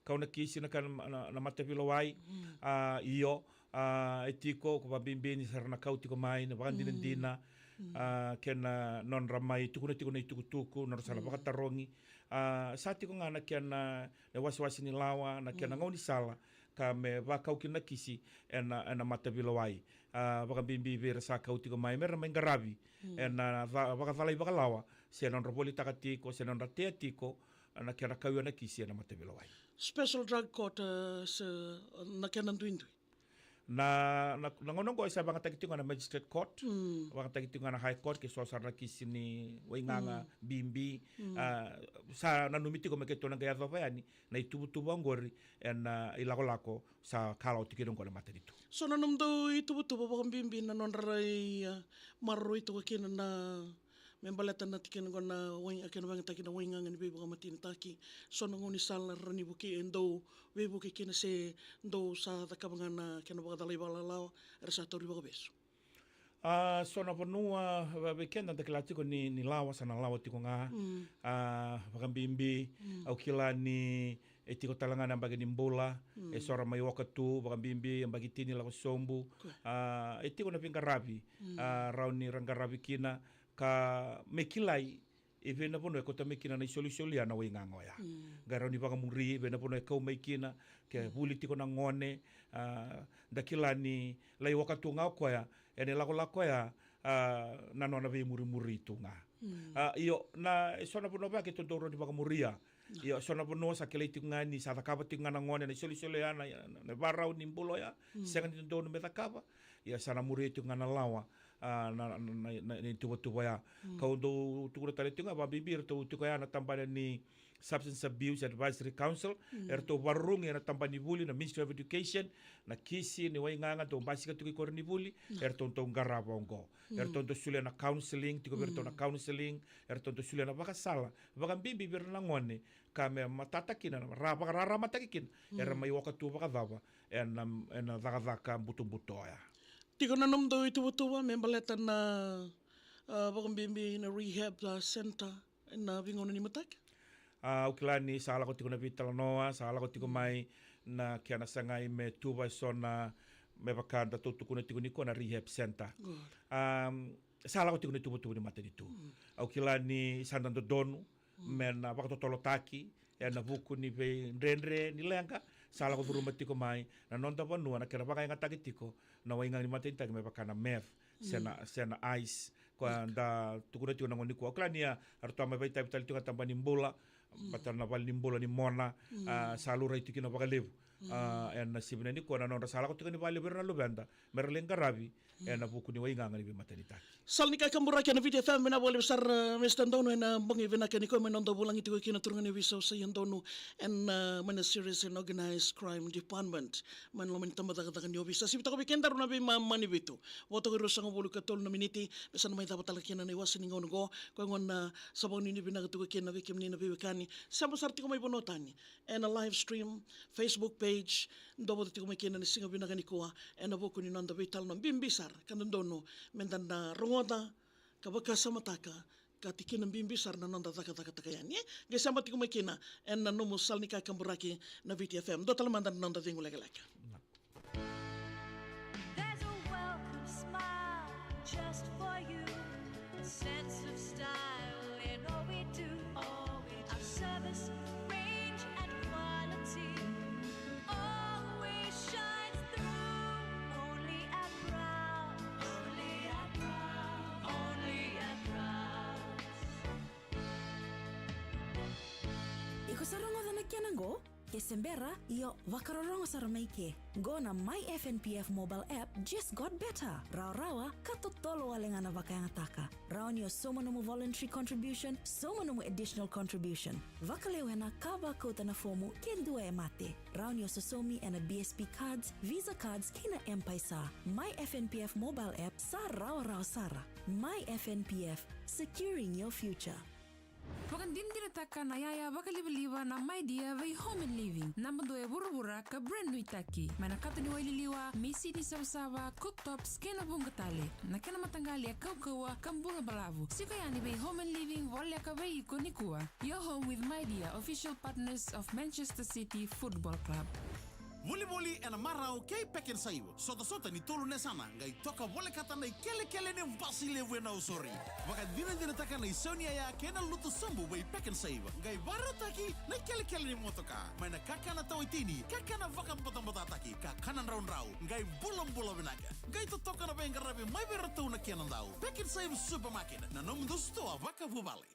Kau na kisi na kena, na, na mataveilewai, mm, a, io, a, e tiko, ko vakabibi ni sa ra na kau tiko mai na vakadinadina, mm, mm, a, kei na nodra mai tukuna tiko na itukutuku, nodra sa na, mm, vakatarogi. A, sa tiko ga na kena, na wasewase ni lawa, na kena, mm, gaunisala, ka me vakau kina na kisi ena, ena mataveilewai. A, vakabibi vei ira sa kau tiko mai, me ra mai qaravi, mm, ena ca-, vakacalai vakalawa, se nodra volitaka tiko, se nodra tea tiko, na kena kau na kisi ena mataveilewai. Special Drug Court, e, se na kena duidui? Na, na, na gauna oqo e sa vagataki tiko ga na Magistrate Court, mm, vagataki tiko ga na High Court, ke so sara na kisi ni waigaga, mm, bibi, mm, a, sa nanumi tiko me keitou na qai yacova yani na ituvatuva oqori ena, a, ilakolako sa kalawa tiko kina oqo na matanitu. So na nomudou ituvatuva vakabibi na nodra rai, a, maroroi toka kina na me baleta na tikina oqo na wai-, a, kena vakayagataki na waigaga ni veivakamatenitaki, so na gaunisala ra ni vukei, e dau veivuke kina se dau sa cakava ga na kena vakacalai vakalalawa, era sa tauri vakavesu? A, so na vanua, va-, vei keda da kila tiko ni, ni lawa, sa na lawa tiko ga. Mm. A, vakabibi, mm, au kila ni e tiko tale ga na yabaki ni bula, mm, e so era mai oka tu, vakabibi, yabaki tini lako sobu. Ko. A, e tiko na veiqaravi, mm, a, rawa ni ra qaravi kina, ka me kilai, e vei na vanua e kauta mai kina na isolisoli ya na waigaga oya. Mm. Qai rawa ni vakamuri, e vei na vanua e kau mai kina, ke, mm, vuli tiko na gone, a, da kila ni lai oka tu ga o koya, ena ilakolako ya, a, na nona veimurimuri tu ga. Mm. A, io, na, e so na vanua vaka e dodonu ni vakamuria. Na. Io, so na vanua sa kilai tiko ga ni sa cakava tiko ga na gone na isolisoli ya, na, na, na varau ni bula ya. Mm. Sega ni dodonu me cakava. Ia sa na muria tiko ga na lawa, a, na, na, na, na, na ituvatuva ya. Mm. Kau dau tukuna tale tiko ga, vakabibi eratou tiko ya na tabana ni Substance Abuse Advisory Council, mm, eratou vakarurugi ena tabana ni vuli na Ministry of Education, na kisi ni waigaga dau basika tiko i koronivuli, mm, eratou dau qarava oqo. Mm. Eratou dau solia na counseling, tiko vei iratou na, mm, counseling, eratou dau solia na vakasala, vakabibi vei ira na gone, ka me matata kina, ra vakararamataki kina, mm, era mai oka tu vakacava ena, ena cakacaka butobuto oya. Tiko na nomudou ituvatuva me baleta na, a, vakabibi na rehab, a, center ena veigauna ni mataka? A, au kila ni sa lako tiko na veitalanoa, sa lako tiko, mm, mai na kena sagai me tuva e so na, me vaka datou tukuna tiko nikua na rehab center. Good. Am, sa lako tiko na ituvatuva ni matanitu. Mm. Au kila ni sa da dodonu, mm, me na vakatotolotaki ena vuku ni veidredre ni leqa, sa lako curuma tiko mai na noda vanua na kena vakayagataki tiko na waigaga ni matanitaki me vaka na meth, se na, mm, se na ice, koya, good, da tukuna tiko na gauna nikua. Au kila ni a, eratou a mai vakaitavi tale tiko ga tabana ni bula, mm, vata na vale ni bula ni Mona, mm, a, sa laurai tiko kina vakalevu. Mm. A, ena siga vinaka nikua na nodra sa lako tiko ni vakalevu vei ira na luveda me ra lai qaravi, mm, ena vuku ni waigaga ni veimatanitaki. Sala ni kakaburaki ena Viti F M, vinaka vakalevu sara, Mister Donu, ena bogi vinaka nikua mai noda vulagi tiko kina turaga ni ovisa o Saia Donu, ena, a, mai na Serious and Organized Crime Department, mai na loma ni tabacakacaka ni ovisa. Sivi toka vei kedaru na veimama ni vitu, vo toka e ruasagavulu ka tolu na miniti, me sa na mai cava tale kina na iwase ni gauna oqo, koya gona sa vakanuinui vinaka tiko kina vei kemuni na veiwekani, sema sara tiko mai vanua tani, ena live stream, Facebook page, dou vata tiko mai kina na siga vinaka nikua, ena vuku ni noda veitalanoa bibi sara, ka dodonu me da na rogoca, ka vakasamataka, ka tikina bibi sara na noda cakacakataka yani, e? Qai sema tiko mai kina ena nomu sala ni kakaburaki na Viti F M. Dua tale mada na noda cegu lekaleka. There's a welcome smile just for you. A sense of style in all we do. Our service, range and quality always shines through. Only at Brown, only at Brown, only at Brown. Iko sa rogoca na kena qo? Ke se bera, io, vakarorogo sara mai ke. Qo na My F N P F mobile app just got better. Rawarawa, ka totolo wale ga na vakayagataka. Rawa ni o sauma nomu voluntary contribution, sauma nomu additional contribution. Vakalewena ka vakauta na fomu ke dua e mate. Rawa ni o sosomi ena B S P cards, Visa cards kei na M-PAiSA. My F N P F mobile app sa rawarawa sara. My F N P F, securing your future. Vakadinadinataka na yaya vakalivaliva na My Dear vei Home and Living, naba dua e vuravura ka brand new-taki. Mai na kato ni wai liliwa, misini savasava, cooktops kei na vuqa tale. Na kena mataqali e kaukauwa ka bula balavu. Siko yani vei Home and Living voleka vei iko nikua. Your home with My Dear, official partners of Manchester City Football Club. Volivoli ena marau kei Pack and Save. Sotasota ni tolu na yasana, qai toka volekata na ikelekele ni basi levu ena osori. Vakadinadinataka na isau ni yaya kei na lutu sobu vei Pack and Save. Qai vakarautaki na ikelekele ni motoka. Mai na kakana tawaitini, kakana vakabotabotataki, kakana draudrau. Qai bulabula vinaka. Qai totoka na veiqaravi mai vei iratou na kena dau. Pack and Save Supermarket, na nomudou sitoa vakavuvale.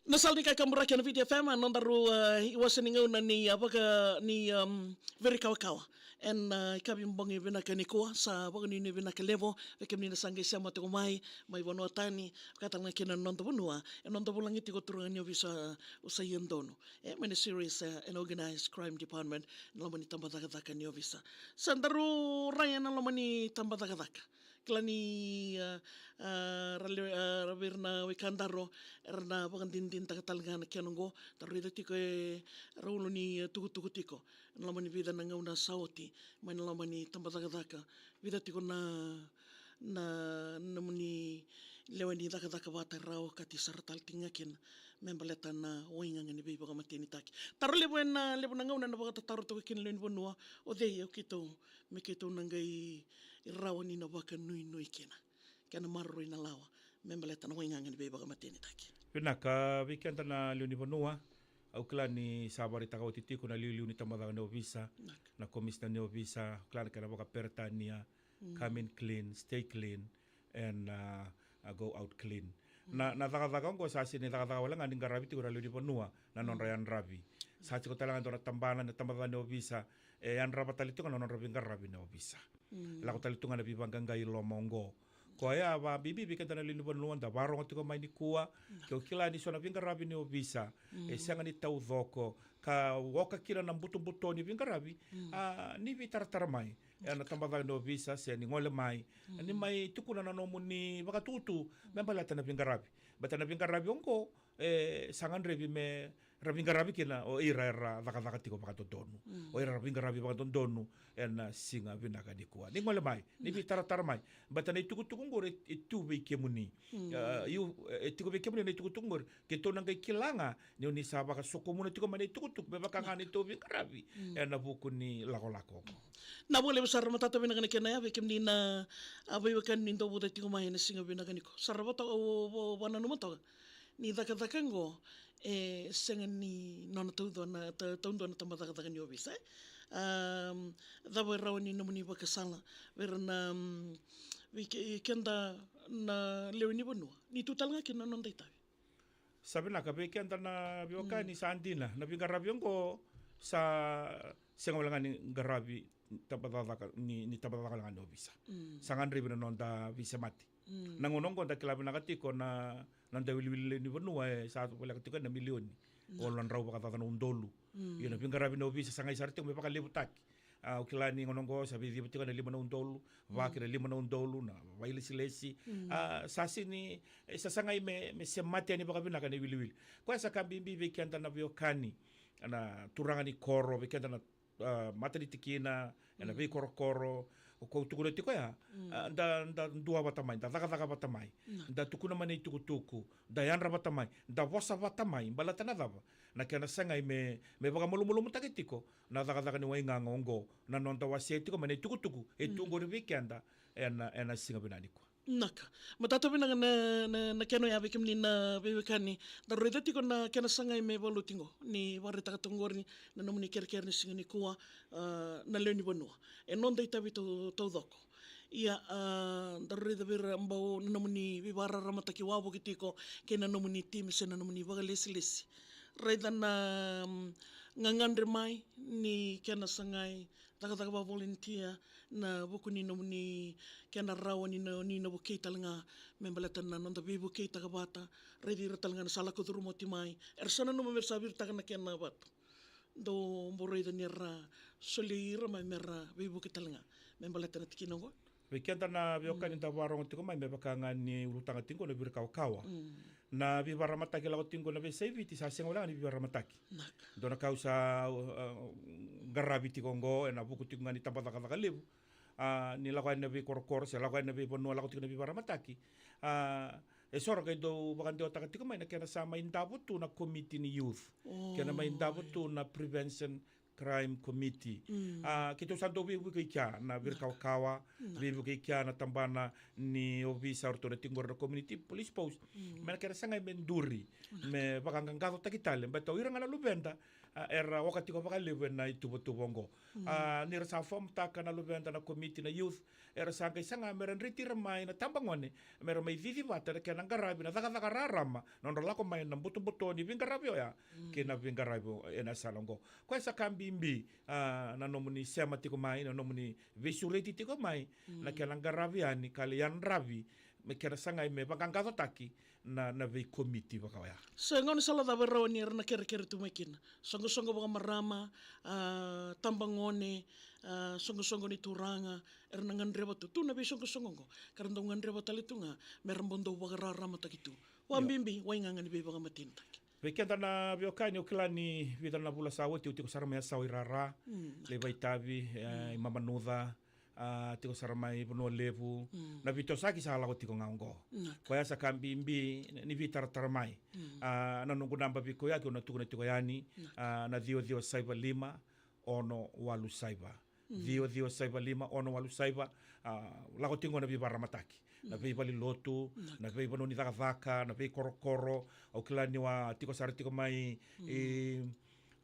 Na sala ni kakaburaki ena Viti F M, a nodaru, a, iwase ni gauna ni, a, vaka ni, um, Verikawakawa. Ena, a, ikavi bogi vinaka nikua, sa vakanuinui vinaka levu vei kemuni na sa qai sema tiko mai, mai vanua tani, vaka tale ga kina na noda vanua, ena noda vulagi tiko turaga ni ovisa o Saia Donu. E, mai na Serious, a, and Organized Crime Department, na loma ni tabacakacaka ni ovisa. Sa daru rai ena loma ni tabacakacaka. Kila ni, a, a, ra lewe, a, ra vei ira na wekadaru, era na vakadinadinataka tale ga na kena oqo, daru raica tiko e ra ulu ni, a, tukutuku tiko. na loma ni vica na gauna sa oti, mai na loma ni tabacakacaka, vica tiko na, na nomuni lewe ni cakacaka vata era okati sara tale tiko ga kina me baleta na waigaga ni veivakamatenitaki. Taro levu ena levu na gauna na vakatataro toka kina lewe ni vanua, o cei o keitou, me keitou na qai rawa ni na vakanuinui kina. Kena maroroi na lawa me baleta na waigaga ni veivakamatenitaki. Vinaka, vei keda na lewe ni vanua, au kila ni sa vakaraitaka oti tiko na liuliu ni tabacakacaka ni ovisa, na komisina ni ovisa, au kila na kena vakaperitania, come in clean, stay clean, and uh, uh, go out clean. Na, na cakacaka oqo sa sega ni cakacaka wale ga ni qaravi tiko na lewe ni vanua na nodra yadravi. Sa tiko tale ga dua na tabana, na tabacakacaka ni ovisa, e yadrava tale tiko na nodra veiqaravi na ovisa. Lako tale tu ga na veivaqaqai i loma oqo. Koya vakabibi vei keda na lewe ni vanua da varogo tiko mai nikua. Ke o kila ni so na veiqaravi ni ovisa e sega ni taucoko, ka oka kina na butobuto ni veiqaravi, a, ni veitaratara mai ena tabacakacaka ni ovisa se ni gole mai, ni mai tukuna na nomuni vakatutu me baleta na veiqaravi. Baleta na veiqaravi oqo e sa gadrevi me ra veiqaravi kina o ira era cakacaka tiko vakadodonu. O ira era veiqaravi vakadodonu ena siga vinaka nikua. Ni gole mai, ni veitaratara mai. Baleta na itukutuku oqori e tu vei kemuni. A, e tiko vei kemuni na itukutuku oqori. Keitou na qai kila ga ni oni sa vakasokomuna tiko mai na itukutuku me vaka ga ni tou veiqaravi ena vuku ni lakolako oqo. Na vakalevu sara, matata vinaka na kena ya vei kemuni na, a, veiwekani ni dau vota tiko mai ena siga vinaka nikua. Sa ra vata o, o, vakananuma toka ni cakacaka oqo e sega ni nona taudua na, ta-, taudua na tabacakacaka ni ovisa, e? Am, cava e rawa ni nomuni vakasala vei ira na, mm, vei ke-, keda na lewe ni vanua ni tu tale ga kina na noda itavi? Sa vinaka, vei keda na veiwekani, sa dina na veiqaravi oqo sa sega wale ga ni qaravi tabacakacaka ni, ni tabacakacaka wale ga ni ovisa. Sa gadrevi na noda veisemati. Na gauna oqo da kila vinaka tiko na, na noda iwiliwili lewe ni vanua e sa voleka tiko na milioni walu na drau vakacaca na udolu. Ia na veiqaravi na ovisa sa qai sara tiko me vakalevutaki. A, au kila ni gauna oqo sa veiciciva tiko na lima na udolu, va kina lima na udolu na vailesilesi. A, sa sega ni, e, sa sagai me, me semati yani vakavinaka na iwiliwili. Koya sa ka bibi vei keda na veiwekani, na turaga ni koro, vei keda na, a, mata ni tikina, ena veikorokoro, o kau tukuna tiko ya, a, da, da dua vata mai, da cakacaka vata mai, da tukuna mai na itukutuku, da yadra vata mai, da vosa vata mai, baleta na cava? Na kena sagai me, me vakamalumalumutaki tiko na cakacaka ni waigaga oqo, na noda wasea tiko mai na itukutuku e tu qori vei keda ena, ena siga vinaka nikua. Naka. Matata vinaka na, na, na kena ya vei kemuni na veiwekani. Da raica tiko na kena sagai me valuti qo, ni vakaraitaka toka qori na nomuni kerekere ni siga nikua, a, na lewe ni vanua. E noda itavi tau-, taucoko. Ia, a, da raica vei ira bau na nomuni veivakararamataki wavoki tiko kei na nomuni timi se na nomuni vakalesilesi. Raica na, mm, gagadre mai ni kena sagai cakacaka vakavolontia na vuku ni nomuni kena rawa ni na, ni na vukei tale ga me baleta na noda veivukeitaka vata. Raici ira tale ga na sa lako curuma oti mai, era sa nanuma me ra sa viritaka na kena vatu. Dou bau raica ni ra soli ira mai me ra veivuke tale ga me baleta na tikina oqo. Vei keda na veiwekani da varogo tiko mai, me vaka ga ni ulutaga tiko na Virikawakawa, na veivakararamataki lako tiko na veiyasai Viti sa sega wale ga ni veivakararamataki. Dua na ka au sa, a, qaravi tiko oqo ena vuku tiko ga ni tabacakacaka levu, a, ni lako yani na veikorokoro se lako yani na veivanua lako tiko na veivakararamataki. A, e so ra qai dau vakadewataka tiko mai na kena sa mai davo tu na komiti ni youth, kena mai davo tu na prevention crime committee. A, keitou sa dau veivuke i kea na Virikawakawa, veivuke i kea na tabana ni ovisa, o ratou na tiko qori na community police post. Me na kena sagai me duri, me vakaqaqacotaki tale, baleta o ira ga na luveda, a, era oka tiko vakalevu ena ituvatuva oqo. A, ni ra sa fomutaka na luveda na komiti na youth, era sa qai saga me ra dreti ira mai na tabagone me ra mai cici vata na kena qaravi na cakacaka rarama, na nodra lako mai na butobuto ni veiqaravi oya kei na veiqaravi ena sala oqo. Koya sa ka bibi, a, na nomuni sema tiko mai, na nomuni veisureti tiko mai na kena qaravi yani ka lai yadravi, me kena sagai me vaqaqacotaki na, na veikomiti vaka oya. Sa gauna sala cava e rawa ni era na kerekere tu mai kina? Soqosoqo vakamarama, a, tabagone, a, soqosoqo ni turaga, era na gadreva tu, tu na veisoqosoqo oqo, ka ra dau gadreva tale tu ga me ra bau dau vakararamataki tu. Vakabibi waigaga ni veivakamatenitaki. Vei keda na veiwekani, au kila ni vica na vula sa oti au tiko sara mai Yasawa i Rara, mm, Laivaitavi, e, mm, i Mamanuca, a, tiko sara mai Vanua Levu, mm, na veitosoyaki sa lako tiko ga oqo. Naka. Koya sa ka bibi ni veitaratara mai. Mm. A, na noqu naba vei koya au na tukuna tiko yani, naka, a, na ciwa ciwa saiva lima, ono walu saiva. Mm. Ciwa ciwa saiva lima, ono walu saiva, a, lako tiko na veivakararamataki. Na, mm, veivalelotu, naka, na veivanua ni cakacaka, na veikorokoro. Au kila ni wa tiko sara tiko mai, mm, i,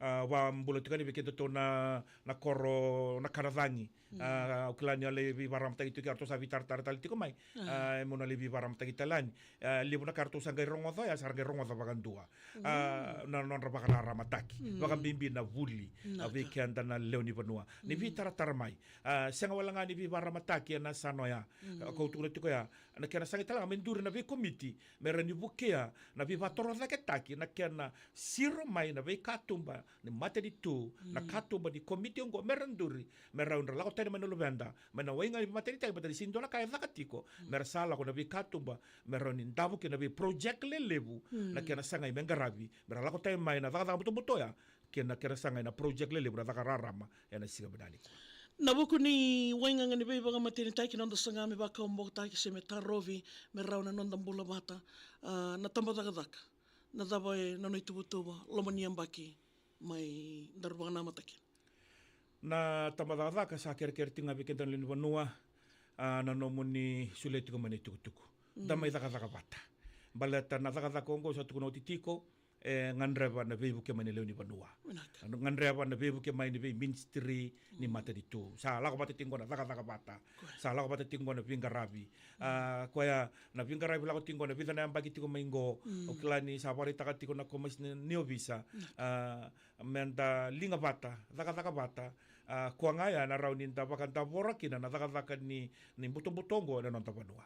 a, wa bula tiko yani vei kedatou na, na koro na Kanacagi. Mm. A, au kila ni a lai veivakararamataki tiko ya, ratou sa veitaratara tale tiko mai. Mm. A, e mo na lai veivakararamataki tale yani. A, levu na ka ratou sa qai rogoca ya, sa ra qai rogoca vakadua. A, mm, na nodra vakararamataki. Mm. Vakabibi na vuli, a, naka, vei keda na lewe ni vanua. Ni, mm, veitaratara mai. A, sega wale ga ni veivakararamataki ena yasana oya. Mm. A, kau tukuna tiko ya, na kena sagai tale ga me duri na veikomiti me ra ni vukea na veivakatorocaketaki, na kena siro mai na veikatuba ni matanitu, na, mm, katuba ni komiti oqo, me ra duri, me ra, ra lako tani mai na luveda mai na waigaga ni veimatanitaki, baleta ni sega ni dua na ka e caka tiko, mm, me ra sa lako na veikatuba me ra ni davo kina na veiproject lelevu, mm, na kena sagai me qaravi me ra lako tani mai na cakacaka butobuto ya, kei na kena sagai na project lelevu na caka rarama ena siga vinaka nikua. Na vuku ni waigaga ni veivakamatenitaki, noda saga me vakawabokotaki se me tarovi me rawa na noda bula vata, a, na tabacakacaka, na cava e nona ituvatuva loma ni yabaki mai daru vakanamata kina? Na tabacakacaka sa kerekere tiko ga vei keda na lewe ni vanua, a, na nomuni solia tiko mai na itukutuku. Mm. Da mai cakacaka vata. Baleta na cakacaka oqo sa tukuna oti tiko, e gadreva na veivuke mai na lewe ni vanua. Vinaka. Gadreva na veivuke mai ni veiministry ni, mm, matanitu. Sa lako vata tiko qo na cakacaka vata. Koya. Sa lako vata tiko qo na veiqaravi. Mm. A, koya na veiqaravi lako tiko qo na vica na yabaki tiko mai qo. Mm. Au kila ni sa vakaraitaka tiko na komesina ni ovisa. Mm. A, me da liga vata, cakacaka vata, a, koya ga ya na rawa ni da vakadavora kina na cakacaka ni, ni butobuto oqo ena noda vanua.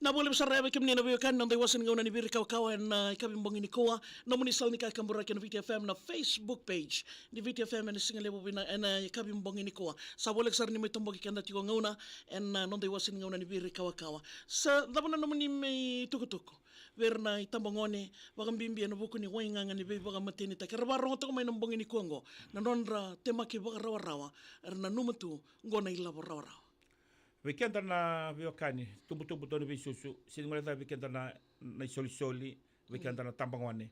Na vua levu sara ya vei kemuni na veiwekani, noda iwase ni gauna ni Viri Kawakawa ena, a, yakavi bogi nikua. Nomuni sala ni kakaburaki ena Viti F M na Facebook page ni Viti F M ena siga levu vinaka ena yakavi bogi nikua. Sa voleka sara ni mai toboki keda tiko gauna ena, a, noda iwase ni gauna ni Viri Kawakawa. Sa cava na nomuni mai tukutuku vei ira na itabagone, vakabibi ena vuku ni waigaga ni veivakamatenitaki? Era vakarogotaka mai na bogi nikua oqo, na nodra temaki vakarawarawa, era nanuma tu oqo na ilavo rawarawa. Vei keda na veiwekani, tubutubu, dau ni veisusu, sega ni guilecavi vei keda na, na isolisoli, vei keda na tabagone.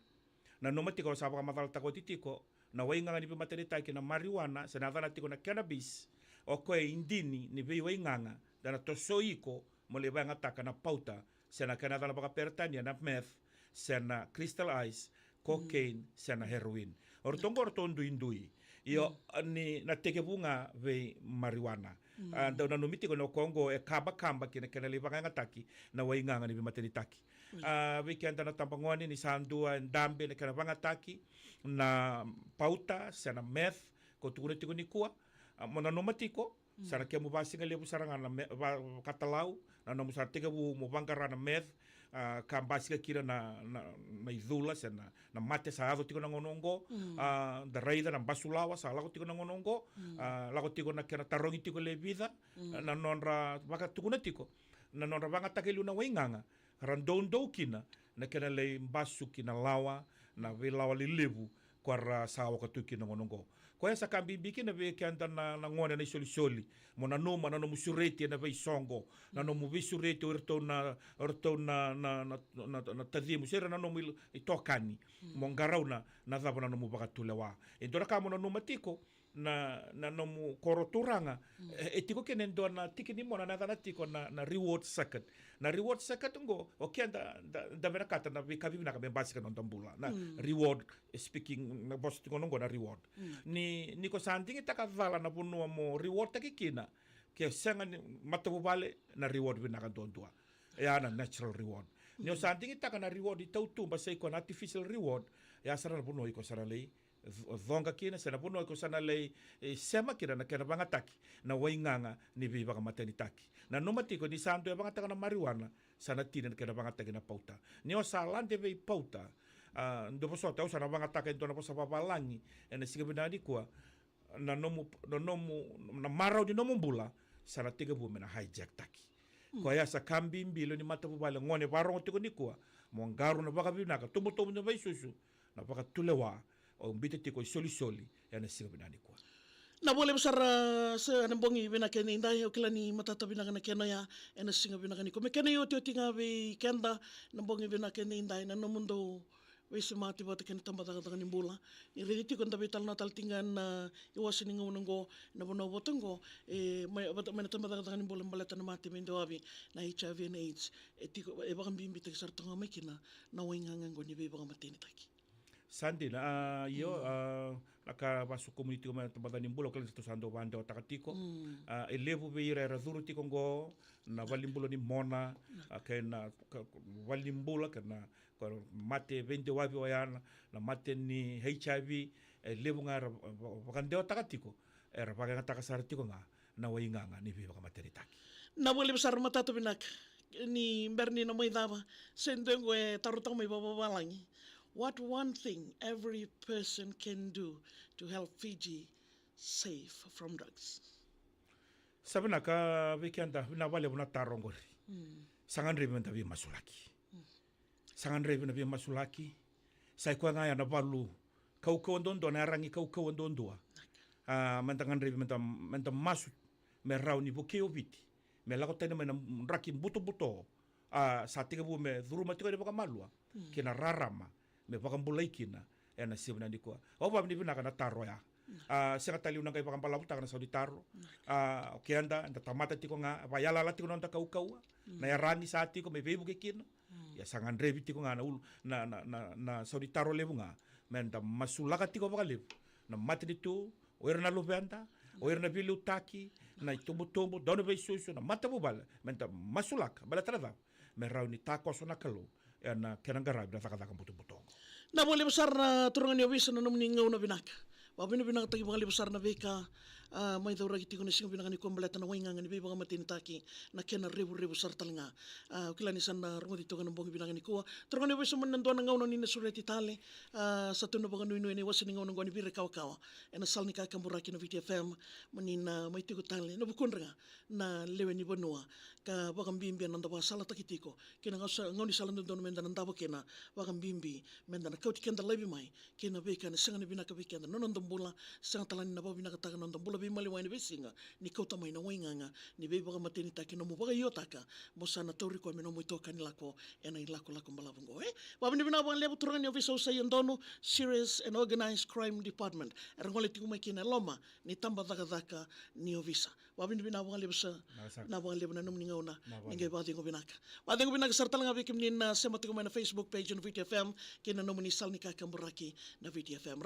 Nanuma tiko, sa vakamacalataka oti tiko, na waigaga ni veimatenitaki na marijuana, se na yacana tiko na cannabis, o koya e idini ni veiwaigaga, da na tosoi iko mo lai vakayagataka na pauta, se na kena yacana vakaperetania na meth, se na crystal ice, cocaine, se na heroin. O ratou oqo o ratou duidui. Io, ni na tekivu ga vei marijuana. A, dau nanumi tiko ni o koya oqo e kabakaba ki na kena lai vakayagataki na waigaga ni veimatenitaki. A, vei keda na tabagone, ni sa dua e dabe na kena vakayagataki na pauta se na meth, ko tukuna tiko nikua, a, mo nanuma tiko, sa na kemu vakasigalevu sara ga na me-, va-, vakatalau, na nomu sa tekivu mo vaqara na meth, a, ka basika kina na, na, na icula se na, na mate sa yaco tiko na gauna oqo, a, da raica na basulawa sa lako tiko na gauna oqo, a, lako tiko na kena tarogi tiko e vica, a, na nodra vakatukuna tiko, na nodra vakayagataka e liu na waigaga, ra doudou kina na kena lai basuki na lawa, na veilawa lelevu, ko ra sa oka tu kina na gauna oqo. Koya sa ka bibi kina vei keda na, na gone na isolisoli. Mo nanuma na nomu sureti ena veisoqo, na nomu veisureti o iratou na, o iratou na, na, na, na, na tacimu, se ira na nomu il-, itokani. Mo qarauna na cava na nomu vakatulewa. E dua na ka mo nanuma tiko, na, na nomu koro turaga, e, e tiko kina e dua na tiki ni mona na yacana tiko na, na reward circuit. Na reward circuit oqo, o keda, da, da vinakata na veika vivinaka me basika na noda bula. Na reward, speaking, na vosa tiko oqo na reward. Ni, ni ko sa digitaka cala na vanua mo reward taki kina, ke sega ni matavuvale, na reward vinaka duadua. E a na natural reward. Ni o sa digitaka na reward i tautuba, se i koya na artificial reward, e a sara na vanua i ko sa na lai co-, coqa kina, se na vanua i ko sa na lai, e, sema kina na kena vagataki na waigaga ni veivakamatenitaki. Nanuma tiko ni sa dua e vagataka na marijuana, sa na tini na kena vagataki na pauta. Ni o sa lade vei pauta, a, dua vosota, au sa na vagataka e dua na vosa vavalagi ena siga vinaka nikua, na nomu, na nomu, na marau ni nomu bula sa na tekivu me na hijack taki. Koya sa ka bibi, lewe ni matavuvale, gone varogo tiko nikua, mo qarauna vakavinaka, tubutubu, dau ni veisusu, na vakatulewa au biuta tiko isolisoli ena siga vinaka nikua. Na vua levu sara, se na bogi vinaka edaidai, au kila ni matata vinaka na kena oya ena siga vinaka nikua. Me kena iotioti ga vei keda na bogi vinaka edaidai, na nomudou veisemati vata kei na tabacakacaka ni bula. Ni raici tiko da veitalanoa tale tiko ga na iwase ni gauna oqo, na vanua vata oqo, e, mai, vata, mai na tabacakacaka ni bula baleta na mate veidewavi, na H I V and AIDS, e tiko, e vakabibitaki sara toka ga mai kina na waigaga oqo ni veivakamatenitaki. Sa dina, a, io, a, na ka vakasokomuni tiko mai na tabacakacaka ni bula, au kila ni sa tou sa dau vakadewataka tiko. A, e levu vei ira era curu tiko oqo, na valenibula ni mona, a, kei na, ka, valenibula, kei na, ka mate veidewavi oya na, na mate ni H I V, e levu ga era va-, va-, vakadewataka tiko, era vakayagataka sara tiko ga na waigaga ni veivakamatenitaki. Na vua levu sara, matata vinaka. Ni bera ni na mai cava, se dua oqo e tarotaka mai vakavavalagi. What one thing every person can do to help Fiji safe from drugs? Sa vinaka vei keda, vinaka vakalevu na taro oqori. Sa gadrevi meda veimasulaki. Sa gadrevi na veimasulaki. Sa i koya ga ya na valu kaukauwa duadua, na yaragi kaukauwa duadua. A, meda gadrevi meda, meda masu me rawa ni vukei o Viti me lako tani mai na draki butobuto. A, sa tekivu me curuma tiko ena vakamalua kei na rarama me vakabulai kina ena siga vinaka nikua. Au vakavinavinaka na taro ya. A, sega tale ni na qai vakabalavutaka na sauni taro. A, o keda, eda tamata tiko ga, vakayalayala tiko na noda kaukauwa. Na yaragi sa tiko me veivuke kina. Ia sa gadrevi tiko ga na ulu, na, na, na, na sauni taro levu ga, meda masulaka tiko vakalevu na matanitu, o ira na luveda, o ira na veiliutaki, na itubutubu, dau na veisusu, na matavuvale, meda masulaka, baleta na cava? Me rawa ni takoso na Kalou ena kena qaravi na cakacaka butobuto oqo. Na vua levu sara na turaga ni ovisa na nomuni gauna vinaka. Vakavinavinakataki vakalevu sara na veika, a, mai cauraki tiko na siga vinaka nikua baleta na waigaga ni veivakamatenitaki, na kena revurevu sara tale ga. A, au kila ni sa na rogoci toka na bogi vinaka nikua. Turaga ni ovisa, moni na dua na gauna ni na sureti tale. A, sa tou na vakanuinui ena iwase ni gauna oqo ni Viri Kawakawa ena sala ni kakaburaki na Viti F M, moni na mai tiko tale ena vukudra ga na lewe ni vanua, ka vakabibi ena noda vakasalataki tiko kei na gausa-, gaunisala dodonu meda na davo kina, vakabibi meda na kauti keda laivi mai kei na veika ena sega ni vinaka vei keda na noda bula, sega tale ni na vakavinakataka na noda bula veimaliwai ena veisiga, ni kauta mai na waigaga ni veivakamatenitaki, nomu vakaiotaka mo sa na tauri koya me nomu itokani lako ena ilakolako balavu oqo, e? Vakavinavinaka vakalevu turaga ni ovisa, au sa ia donu, Serious and Organised Crime Department, era gole tiko mai kina e loma ni tabacakacaka ni ovisa. Vakavinavinaka vakalevu sara. Vinaka sara. Vinaka vakalevu na nomuni gauna. Vinaka vakalevu. Ni qai vakacegu vinaka. Vakacegu vinaka sara tale ga vei kemuni na sema tiko mai na Facebook page na Viti F M kei na nomuni sala ni kakaburaki na Viti F M.